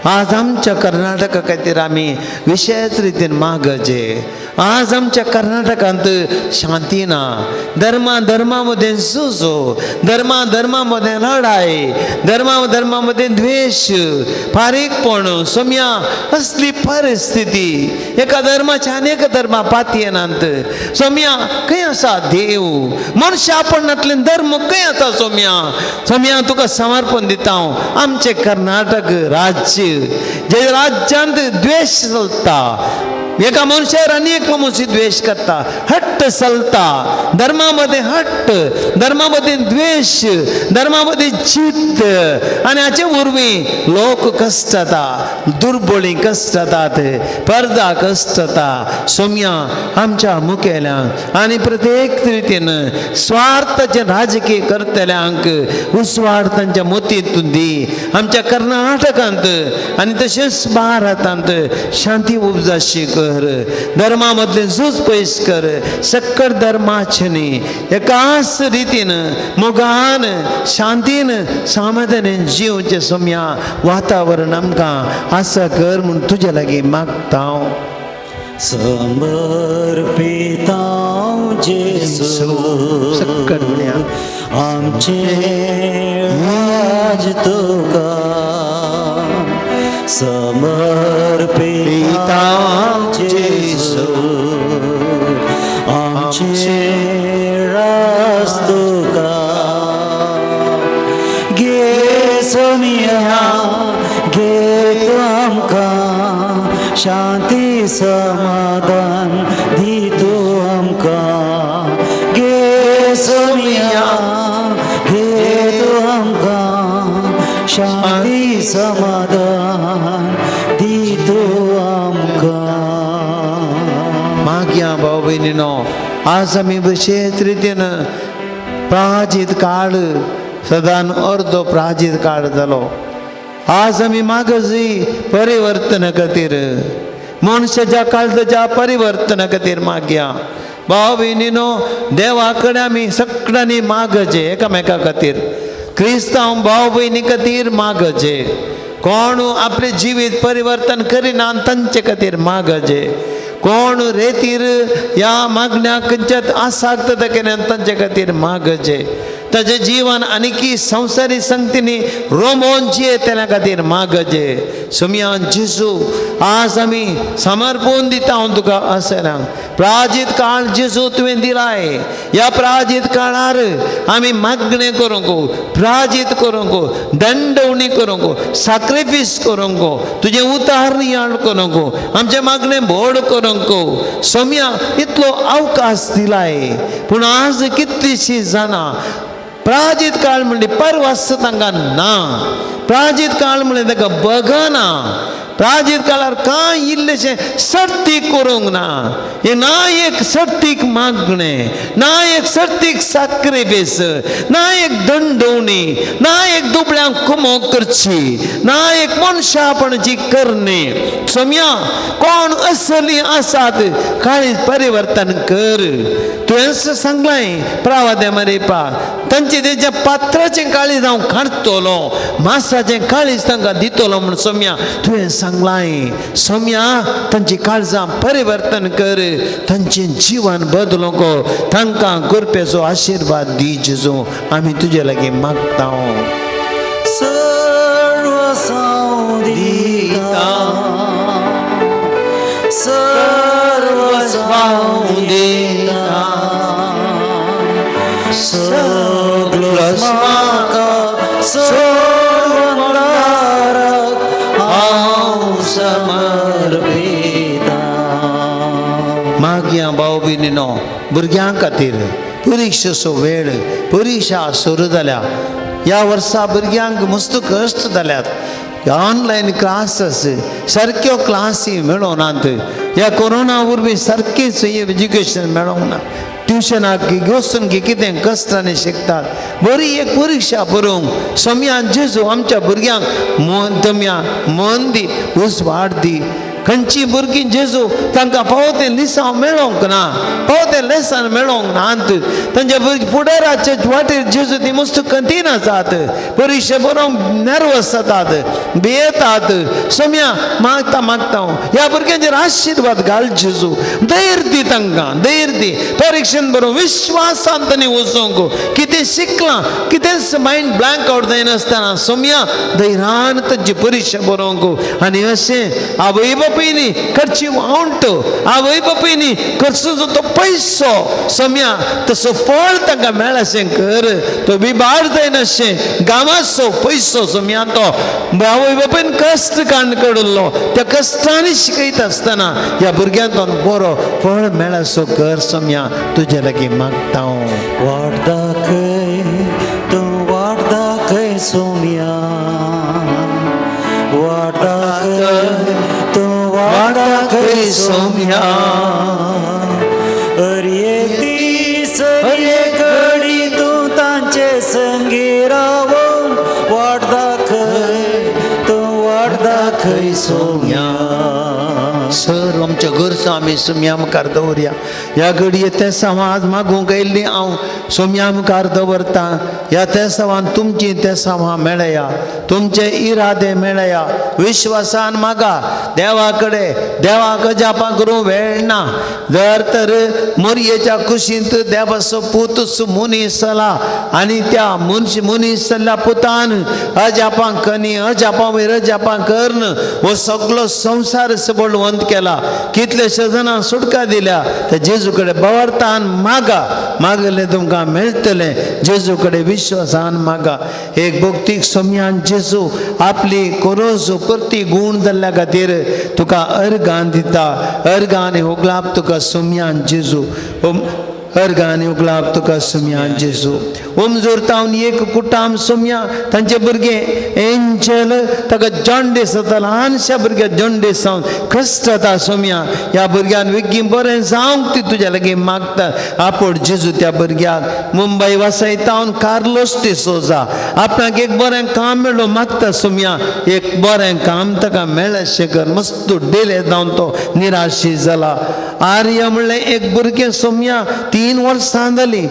आज आमच्या कर्नाटका खातीर आमी विशेश रितीन मागचे. आज आमच्या कर्नाटकांत शांती ना, धर्मा धर्मा मदें झुजो, धर्मा धर्मा मदें लढाय, धर्मा धर्मा मदें द्वेश, फारीकपण सोम्या असली परिस्थिती एका धर्माच्या आनी एका धर्मा पातयेनात. सोम्या खंय आसा देव? मनशां आपणांतल्यान धर्म खंय आसा सोम्या? सोम्या तुका समर्पण दिता हांव. आमचें कर्नाटक राज्य जे राज्यांत द्वेश चलता, एका मनशार आनी एक मनीस द्वेश करता, हट्ट चलता, धर्मा मदें हट्ट, धर्मा मदें द्वेश, धर्मा मदें जिद्द आनी हाचे वरवीं लोक कश्ट जाता, दुर्बळी कश्ट जातात, पर्दा कश्ट जाता. सोम्या आमच्या मुखेल्यांक आनी प्रत्येक रितीन स्वार्थाचें राजकीय करतल्यांक उजवाड तांच्या मोतींतून दी. आमच्या कर्नाटकांत आनी तशेंच भारतांत शांती उपजाशी कर, धर्मा मदलें झूज पयस कर, सक्कड धर्माचें न्ही एकाच रितीन मोगान शांतीन समाधानान जिवचें सोम्या वातावरण आमकां आसा कर म्हूण तुजे लागीं मागता हांव. समर्पितां जेसू सक्कड म्हणया आमचें राज तुका, समर्पितां जेसू आमचें राज तुका. गे सोम्या गे तूं आमकां शांती समाधान दी तूं आमकां. गे सोम्या गे तूं आमकां शांती समाधान दी तूं आमकां. मागया भाव भयणीनो, आज आमी विशेश रितीन प्राजीत काळ सदान अर्दो प्राजीत काळ जालो. आज आमी मागजी परिवर्तना खातीर, मनशाच्या काळजाच्या परिवर्तना खातीर मागया. भाव भयणीनो, देवा कडेन आमी सगळ्यांनी मागचे एकामेका खातीर, क्रिस्तांव भाव भयणी खातीर मागचे, कोण आपलें जिवीत परिवर्तन करिना तांचे खातीर मागचे, कोण रेतीर ह्या मागण्या खंयच्यात आसाक्त केन्ना तांचे खातीर मागचे, ताजें जीवन आनीकी संवसारी संगतींनी रोमोवन जियेतल्या खातीर मागचे. सोम्या जेजू आज आमी समर्पण दिता हांव तुका असरांक प्राजीत काळ जेजू तुवें दिलाय ह्या प्राजीत काळार आमी मागणें करूंक प्राजीत करूंक दंडवणी करूंक साक्रिफीस करूंक तुजें उतार याड करूंक आमचें मागणें बोड करूंक सोम्या इतलो अवकाश दिलाय पूण आज कितलीशीं जाणां प्राजीत काळ म्हणली परवास तांकां ना प्राजीत काळ म्हणलें तांकां बगना प्राजीत काळार कांय इल्लेशें सर्तीक करूंक ना हे ना एक सर्तीक मागणें ना एक सर्तीक साक्रिफीस ना एक दंडवणी ना एक दुबळ्यांक कुमोक करची ना एक मनशापणची करणी सोम्या कोण असली आसात काळीज परिवर्तन कर तुवें सांगलाय प्रावादे मरेपा तांचे तेच्या पात्राचें काळीज हांव काडटलो मासाचें काळीज तांकां दितलो म्हूण सोम्या तुवें सांगलाय सोम्या तांची काळजां परिवर्तन कर तांचें जीवन बदलूंक तांकां कृपेचो आशिर्वाद दी जेजू आमी तुजे लागीं मागता. सर्वस्व दिता सर्वस्व दिता सगळोच म्हाका सोडून हांव समर्पिता. मागया भाव भयणीनो भुरग्यां खातीर परिक्षेचो वेळ परिक्षा सुरू जाल्या ह्या वर्सा भुरग्यांक मस्त कश्ट जाल्यात ऑनलायन क्लासीस सारक्यो क्लासी मेळोनात ह्या कोरोना वरवीं सारकेंच एज्युकेशन मेळोंक ना ट्युशनाक वचून कितें कश्टांनी शिकतात बरी एक परिक्षा बरोवंक सोम्यान जेजू आमच्या भुरग्यांक मन दम्या मन दी उजवाड दी. खंयची भुरगीं जेजू तांकां फावो तें लिसांव मेळोंक ना फावो तें लेसन मेळोंक नात तांच्या भुरगीं फुडाराचे वाटेर जेजू ती मस्त कंतीन आसात परिक्षा बरोवंक नर्वस जातात भियेतात. सोम्या मागता मागता हांव ह्या भुरग्यांचेर आशिर्वाद घाल जेजू धैर्य दी तांकां धैर्य दी परिक्षेन बरोवंक विश्वासान तांणी वचूंक कितें शिकलां कितेंच मायंड ब्लँक आवट जायनासतना सोम्या धैर्यान तांची परिक्षा बरोवंक आनी अशें आवय बापायनी खर्ची वावंट आवय बापायनी खर्चो तो पयसो सोम्या तसो फळ तांकां मेळशें कर तो बिबार जायनाशें गांवाचो पयसो सोम्या तो आवय बापायन कश्ट काण काडिल्लो त्या कश्टांनी शिकयता आसतना ह्या भुरग्यांक तो बरो फळ मेळसो कर सोम्या तुजे लागीं मागता हांव. वाट दाखय तूं वाट दाखय सोम्या वाट दाखय तूं वाट दाखय सोम्या हर एक दीस हर एक घडी तूं तांचे संगी रावून वाट दाखय तूं वाट दाखय सोम्या. सर आमच्या गरजो आमी सोम्या मुखार दवरया ह्या घडये ते समाज मागूंक आयिल्ली हांव सोम्या मुखार दवरता ह्या तेसावान तुमची तेसावां मेळया तुमचे इरादे मेळया विश्वासान मागा देवा कडेन देवाक अजापां करूंक वेळ ना जर तर मोरयेच्या कुशींत देवाचो पूत मनीस जाला आनी त्या मनीस जाल्ल्या पुतान अजापां कनी अजापां वयर अजापां करून हो सगलो संवसार सबळवंत केला कितलेशे जाणां सुटका दिल्या त्या जेजू कडेन बवरतान मागा मागलें तुमकां मेळटलें जेजू कडेन विश्वासान मागा. एक भक्तीक सोम्यान जेजू आपली कोरोज परती गूण जाल्ल्या खातीर तुका अर्गान दिता अर्गान आनी होगलाप तुका सोम्यान जेजू अर्गान आनी उगलाप तुका सोम्यान जेजू. ओमजोर तावन एक कुटाम सोम्या तांचे भुरगे एंजल ताका जॉन्डीस जाता ल्हानशा भुरग्याक जॉन्डीस जावन कश्ट जाता सोम्या ह्या भुरग्यान बेगीन बरें जावंक ती तुज्या लागीं मागता आपोड जेजू त्या भुरग्याक मुंबय वसयतावन कार्लोस डिसोजा आपणाक एक बरें काम मेळ्ळो मागता सोम्या एक बरें काम ताका मेळशें कर मस्त डिले जावन तो निराशी जाला. आर्य म्हणलें एक भुरगें सोम्या 3 वर्सां जालीं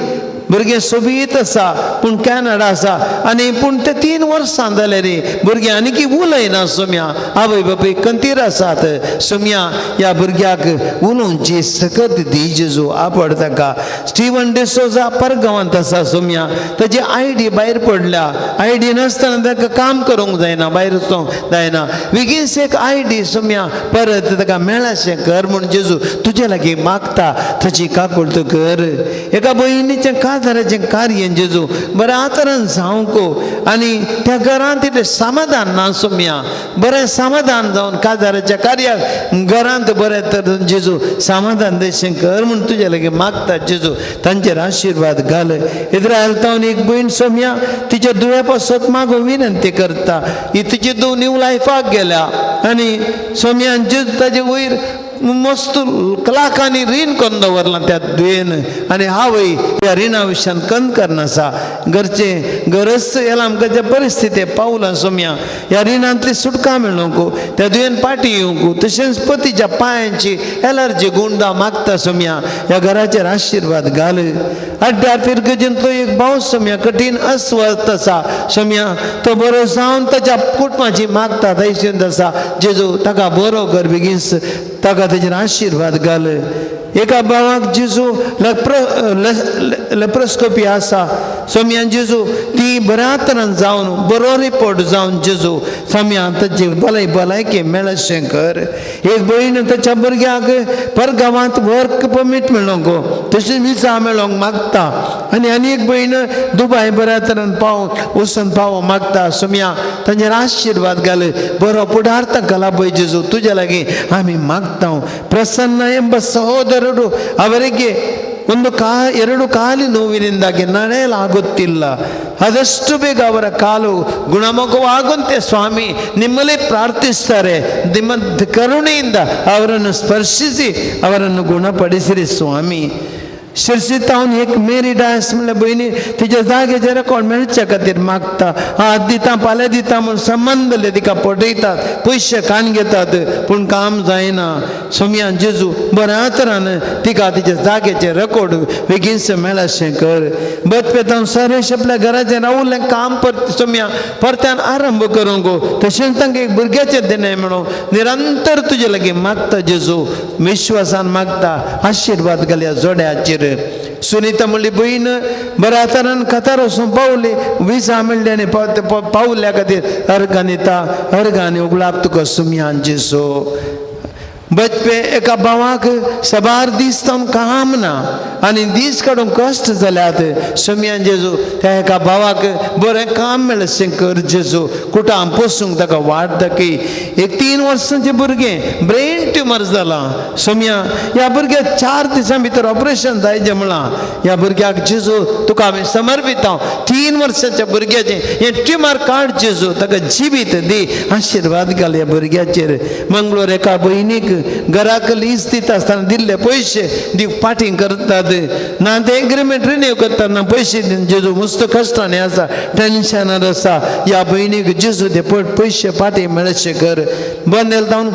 भुरगें सोबीत आसा पूण कॅनडा आसा आनी पूण ते 3 वर्सां जाले रे भुरगें आनीकी उलयना सोम्या आवय बापूय कंतीर आसात सोम्या ह्या भुरग्याक उलोवची सकत दी जेजू आपड ताका स्टिवन डिसोजा परगांवांत आसा सोम्या ताजी आयडी भायर पडल्या आयडी नासतना ताका काम करूंक जायना भायर वचोंक जायना बेगीनच एक आयडी सोम्या परत ताका मेळाशें कर म्हूण जेजू तुजे लागीं मागता ताची काकुळट कर एका भयणीचें काजाराचें कार्य जेजू बऱ्या तरान जावंक आनी त्या घरांत इतलें समाधान ना सोम्या बरें समाधान जावन काजाराच्या कार्याक घरांत बरें तर जेजू समाधान देशें कर म्हूण तुजे लागीं मागता जेजू तांचेर आशिर्वाद घाल इस्रायल तावन एक भयण सोम्या तिच्या दुव्या पासत मागो विनंती करता ही तिची धूव न्यू लायफाक गेल्या आनी सोम्यान जेजू ताजे वयर मस्त लाखांनी रीण करून दवरलां त्या दुयेन आनी हांवय ह्या रिणा विशयान कन करनासा घरचे गरज ह्या आमकां ज्या परिस्थिती पावलां सोम्या ह्या रिणांतली सुटका मेळोवंक त्या दुयेन पाटी येवंक तशेंच पतीच्या पांयांची एलर्जी गुंडा मागता सोम्या ह्या घराचेर आशिर्वाद घाल अड्ड्यार फिरगजींतलो एक भाव सोम्या कठीण अस्वस्थ आसा सोम्या तो बरो जावन ताच्या कुटुंबाची मागता थंयसून आसा जेजू ताका बरो कर बेगीन ताका तेजेर आशिर्वाद घाल एका भावाक जेजू लेप्रोस्कोपी आसा सोम्यान जेजू ती बऱ्या तरान जावन बरो रिपोर्ट जावन जेजू सोम्या ताची भलाय भलायकी मेळशें कर एक भयण ताच्या भुरग्याक परगांवांत वर्क परमीट मेळोंक तशेंच विजा मेळोंक मागता आनी आनी एक भयण दुबाय बऱ्या तरान पाव वचून पावो मागता सोम्या तांचेर आशिर्वाद घाल बरो फुडार तांकां लाभय जेजू तुज्या लागीं आमी मागता ಪ್ರಸನ್ನ ಎಂಬ ಸಹೋದರರು ಅವರಿಗೆ ಒಂದು 2 ಕಾಲು ನೋವಿನಿಂದಾಗಿ ನಡೆಯಲಾಗುತ್ತಿಲ್ಲ ಆದಷ್ಟು ಬೇಗ ಅವರ ಕಾಲು ಗುಣಮುಖವಾಗುವಂತೆ ಸ್ವಾಮಿ ನಿಮ್ಮಲ್ಲೇ ಪ್ರಾರ್ಥಿಸ್ತಾರೆ ನಿಮ್ಮ ಕರುಣೆಯಿಂದ ಅವರನ್ನು ಸ್ಪರ್ಶಿಸಿ ಅವರನ್ನು ಗುಣಪಡಿಸಿರಿ ಸ್ವಾಮಿ शिरसीतावन एक मेरी डायस म्हणल्यार भयणी तिच्या जाग्याचेर रेकॉर्ड मेळच्या खातीर मागता आज दिता फाल्यां दिता म्हूण संबंद तिका पटयतात पयशे कान घेतात पूण काम जायना सोम्या जेजू बऱ्या तरान तिका तिच्या जाग्याचेर रेकॉर्ड बेगीनच मेळशें कर बदपेतावन सरेश आपल्या घराचें रावलें काम परत सोम्या परत्यान आरंभ करूंक तशेंच तांकां एक भुरग्याचें देणें मेळूं निरंतर तुजे लागीं मागता जेजू विश्वासान मागता आशिर्वाद घालया जोड्याचेर सुनीता म्हणली भयण बऱ्या तरान कतार वचून पावली विजा मेळ्ळी आनी पावल्या खातीर अर्गान येता अर्गान उगडाप तुका सुमयान जेसो बचपे एका भावाक सबार दीस तावन काम ना आनी दीस काडूंक कश्ट जाल्यात सोम्यान जेजू त्या एका भावाक बरें काम मेळशें कर जेजू कुटां पोसूंक ताका वाट दाखय एक 3 वर्सांचें भुरगें ब्रेन ट्युमर जालां सोम्या ह्या भुरग्याक 4 दिसां भितर ऑपरेशन जायचें म्हळां ह्या भुरग्याक जेजू तुका आमी समर्पिता 3 वर्सांच्या भुरग्याचें हें ट्युमर काड जेजू ताका जिवीत दी आशिर्वाद घाल ह्या भुरग्याचेर मंगळूर एका भयणीक घराक लीज दिता आसतना दिल्ले पयशे दिवंक पाटींग करतात ना ते एग्रीमेंट रिन्यू करतात ना पयशे दिवन जेजू मस्त कश्टांनी आसा टेन्शनार आसा ह्या भयणीक जेजू ते पयशे पाटी मेळशे कर बंद जावन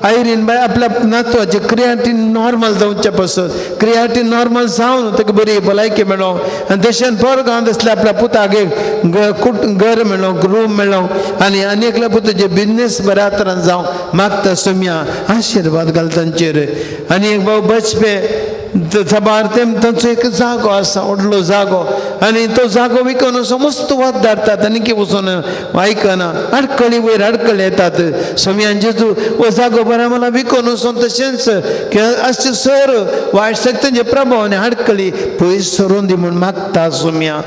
आयरीन बाय आपल्या नातवाचे क्रियाटीन नॉर्मल जावचे पासून क्रियाटीन नॉर्मल जावन ताका बरी भलायकी मेळों आनी तशेंच परगांवांत आसल्या आपल्या पुताक एक घर मेळों रूम मेळों आनी आनी एकल्या पुताचे बिजनेस बऱ्या तरान जावं मागता सोम्या आशिर्वाद घाल तांचेर आनी एक भाव बचपे साबार तांचो एक जागो आसा व्हडलो जागो आनी तो जागो विकून समस्त वाद धाडटात आनी की वचून आयकना आडखळी वयर आडखळी येतात सोम्यान जेजू हो जागो बऱ्या मला विकून वचून तशेंच अशें सर वायट शक्तींचे प्रभाव आनी आडखळी पयस सरून दी म्हूण मागता सोम्या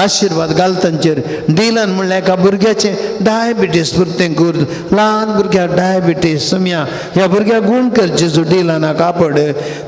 आशिर्वाद घाल तांचेर डिलन म्हणल्यार एका भुरग्याचें डायबिटीस पुरतें कूर ल्हान भुरग्याक डायबिटीस सोम्या ह्या भुरग्याक गूण कर जेजू डिलनाक आपड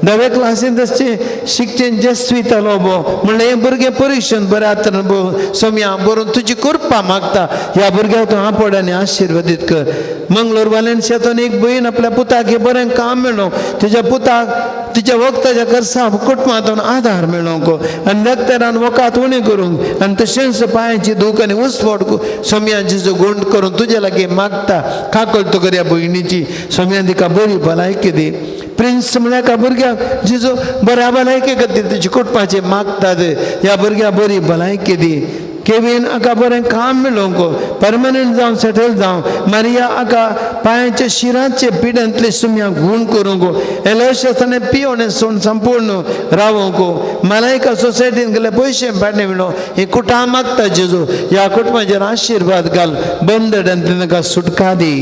10वे क्लासींत आसचें शिकचें जेस्विता लोबो म्हणल्यार हें भुरगें परिक्षण बऱ्या तरेन सोम्या बरोवन तुजी कृपा मागता ह्या भुरग्याक तूं आपड आनी आशिर्वादीत कर मंगलोर वालेन्सियांतून एक भयण आपल्या पुताक हें बरें काम मेळों तिच्या पुताक तिच्या वखदाच्या खर्चा कुटुंबांतून आदार मेळोंक आनी डॉक्टरान वखद उणें करूंक आनी तशेंच पांयांची दूख आनी उसफोड सोम्यान जेजू गुंड करून तुजे लागीं मागता काकळतो कर ह्या भयणीची सोम्यान तिका बरी भलायकी दी प्रिन्स म्हळ्यार एका भुरग्याक जेजू बऱ्या भलायके खातीर तुजी कुटुंबाचे मागतात. ह्या भुरग्याक बरी भलायकी दी. केवीन हाका बरें काम मेळोवंक, परमनंट जावं, सेटल जावं. मारिया हाका पांयाच्या शिरांचे पिड्यांतले सुम्या गूण करूंक, एलोशियस ताणें पियोणे सोड संपूर्ण रावोवंक. मलायका सोसायटीन गेले पयशे पाडणे मेळो. ही कुटां मागता जेजू, ह्या कुटुंबाचेर आशिर्वाद घाल. बंद तांकां सुटका दी.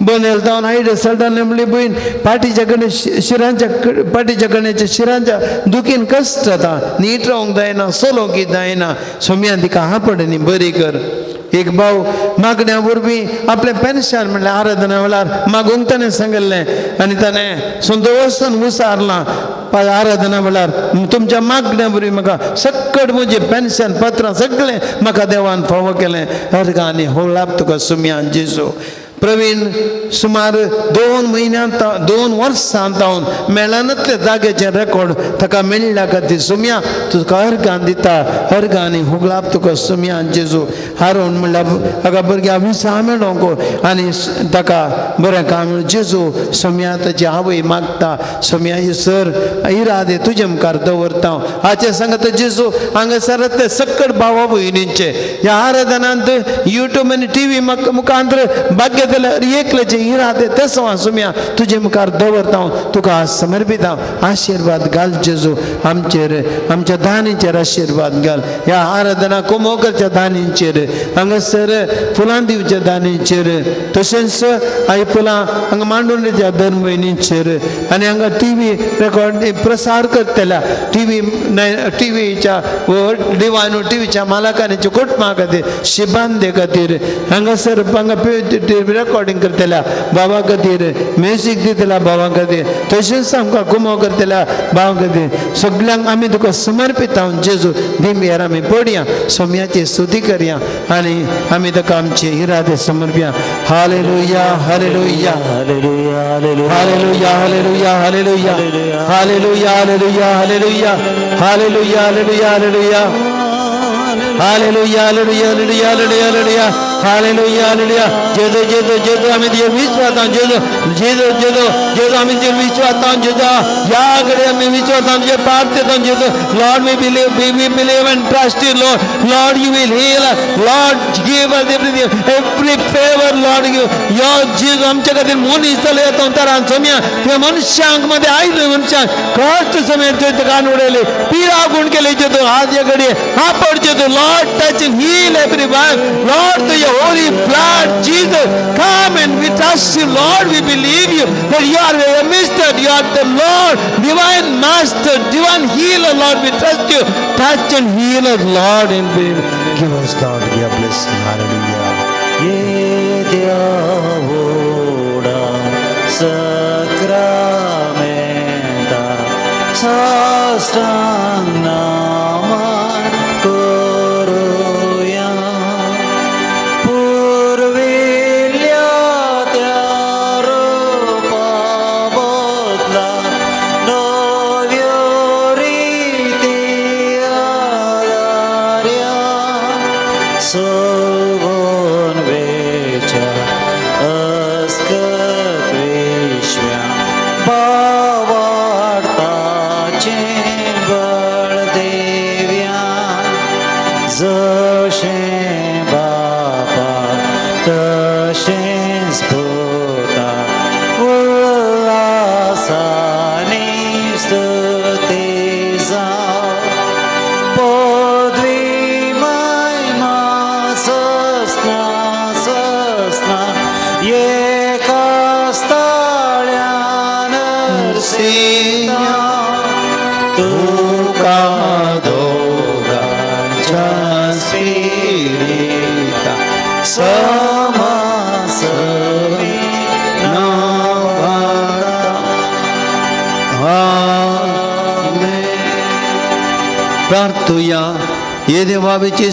बंद जावन आयड सडन म्हणली भयण पाटीच्या कडेन शिरांच्या पाटीच्या कडेच्या शिरांच्या दुखीन कश्ट जाता. नीट रावंक जायना, चलोवंक जायना. सोम्या तिका हापडनी बरी कर. एक भाव मागण्या वरवीं आपलें पेन्शन म्हणल्यार आराधना वेळार मागूंक ताणें सांगिल्लें आनी ताणें संतोशान उसारलां. आराधना वेळार तुमच्या मागण्या वरवीं म्हाका सक्कड म्हजें पेन्शन पत्रां सगळें म्हाका देवान फावो केलें. अर्गां आनी होळाप तुका सुम्यान जेजू. प्रवीण सुमार 2 म्हयन्यांत 2 वर्सां जावन मेळनातले जाग्याचें रेकॉर्ड ताका मेळ्ळ्या खातीर सुम्या तुका अर्गां दिता. अर्गां आनी हुगलाप तुका सुम्या जेजू. हारोवन म्हणल्यार हाका भुरग्याक विसा मेळोवंक आनी ताका बरें काम मेळूं. जेजू सुम्या ताची आवय मागता. सुम्या ही सर इरादे तुजे मुखार दवरता. हाचे सांगता जेजू हांगासर ते सक्कड भावा भयणींचे ह्या आराधनांत युट्यूब आनी टी व्ही मुखांतर भाग्य एकल्याचे इरादे ते सवा सुम्या तुजे मुखार दवरता. तुका समर्पिता. आशिर्वाद घाल जेजू आमचेर, आमच्या दानीचेर आशिर्वाद घाल. ह्या आराधना कुमोकरच्या दानींचेर, हांगासर फुलां दिवच्या दानींचेर, तशेंच आई फुलां हांगा मांडोळेच्या धर्म भयणींचेर आनी हांगा टी व्ही रेकॉर्ड प्रसार करतल्या टी व्ही टी व्हीच्या डिवायन टी व्हीच्या मालकांच्या कुटुंबा खातीर, शिबांदे खातीर, हांगासर हांगा रेकॉर्डिंग करतल्या बाबा खातीर, म्युजीक दितल्या बाबा खातीर, तशेंच आमकां गुमो करतल्या बाबा खातीर सगल्यांक आमी तुका समर्पिता जेजू. दिंबेर आमी पडया, सोम्याची स्तुती करया आनी आमी ताका आमचे इरादे समर्पया. Hallelujah, hallelujah, hallelujah, hallelujah, hallelujah, hallelujah, hallelujah, hallelujah, hallelujah, hallelujah, hallelujah, hallelujah, hallelujah, hallelujah, hallelujah, hallelujah, hallelujah, hallelujah. जेजू जेजू जेजू आमी तुजेर विश्वासान जेजू जेजू जेजू जेजू आमी तुजेर विश्वासान जेजू. ह्या कडेन आमी विश्वासान तुजेर प्रार्थेता जेजू. Lord, we believe, we believe and trust you, Lord. Lord, you will heal. Lord, give us everything, every favor, Lord, you. Your जेजू आमच्या खातीर मनीस चलयता संवसारांत सोम्या तुवें मनशांक मदें आयले, मनशांक कश्ट समेत तुवें कान उडयले, पिरा गुण केले जेजू. आज ह्या घडये आपड जेजू. Lord, touch and heal everyone. Lord, to your holy blood, Jesus, come and we trust you, Lord. We believe you that you are a mister, you are the Lord, divine master, divine healer, Lord. We trust you. Touch and heal us, Lord, and give us, Lord, your blessing. Hallelujah. येद्या व्हडा सक्रामेंता साश्टांग नमन करुया. पुर्विल्ल्या त्या रुपा बदला नव्यो रिती आदार्या. सलगून वेच्या अस्कत विश्व्या भावार्थाचें बळ देव्या. जशें बापा तशेंच पुता उल्हासानी स्तुती जावं. पदवी महिमा सस्ना सस्ना एका स्थाळ्यान अर्सिता. तुका दोगांच्या स्पिरिता समासवी नावाता. आमेन. प्रार्थुया. ये देवा विचे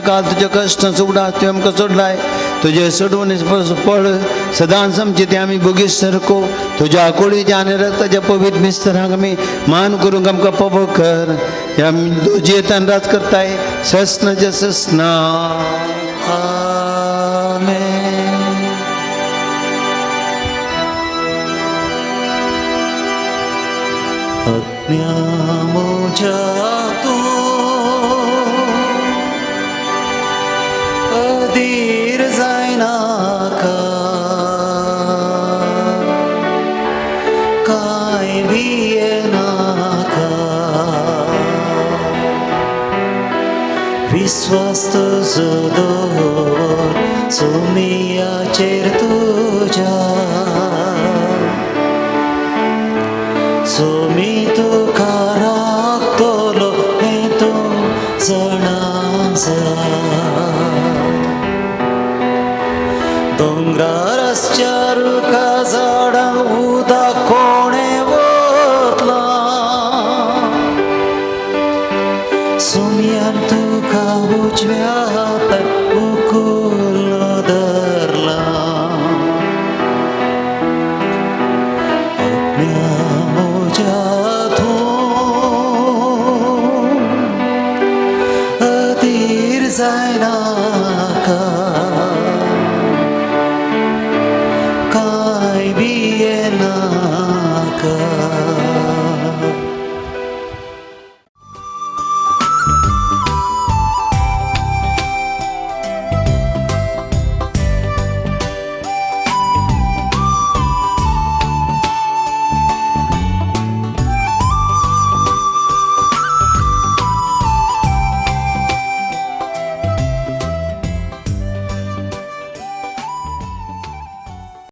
काल तुझ्या कश्ट उगडास तुवें आमकां सोडलाय. तुजे सोडवणे पळ सदांच आमचे ते आमी बोगीस सारको तुज्या कुडीच्या आनी रक्ताच्या पवित्र मिस्तरांक आमी मान करूंक आमकां पवो कर. ह्या जियेतान राज करताय सस्नाच्या सस्ना. आमेन. म्हज्या तूं अधीर जायनाका कांय भियेनाका विस्वास तुजो दवर सोमियाचेर तुज्या सोमी तुका राखतलो हें तूं जाणा जा दोंगरार आसच्या रुखा झाडां उदक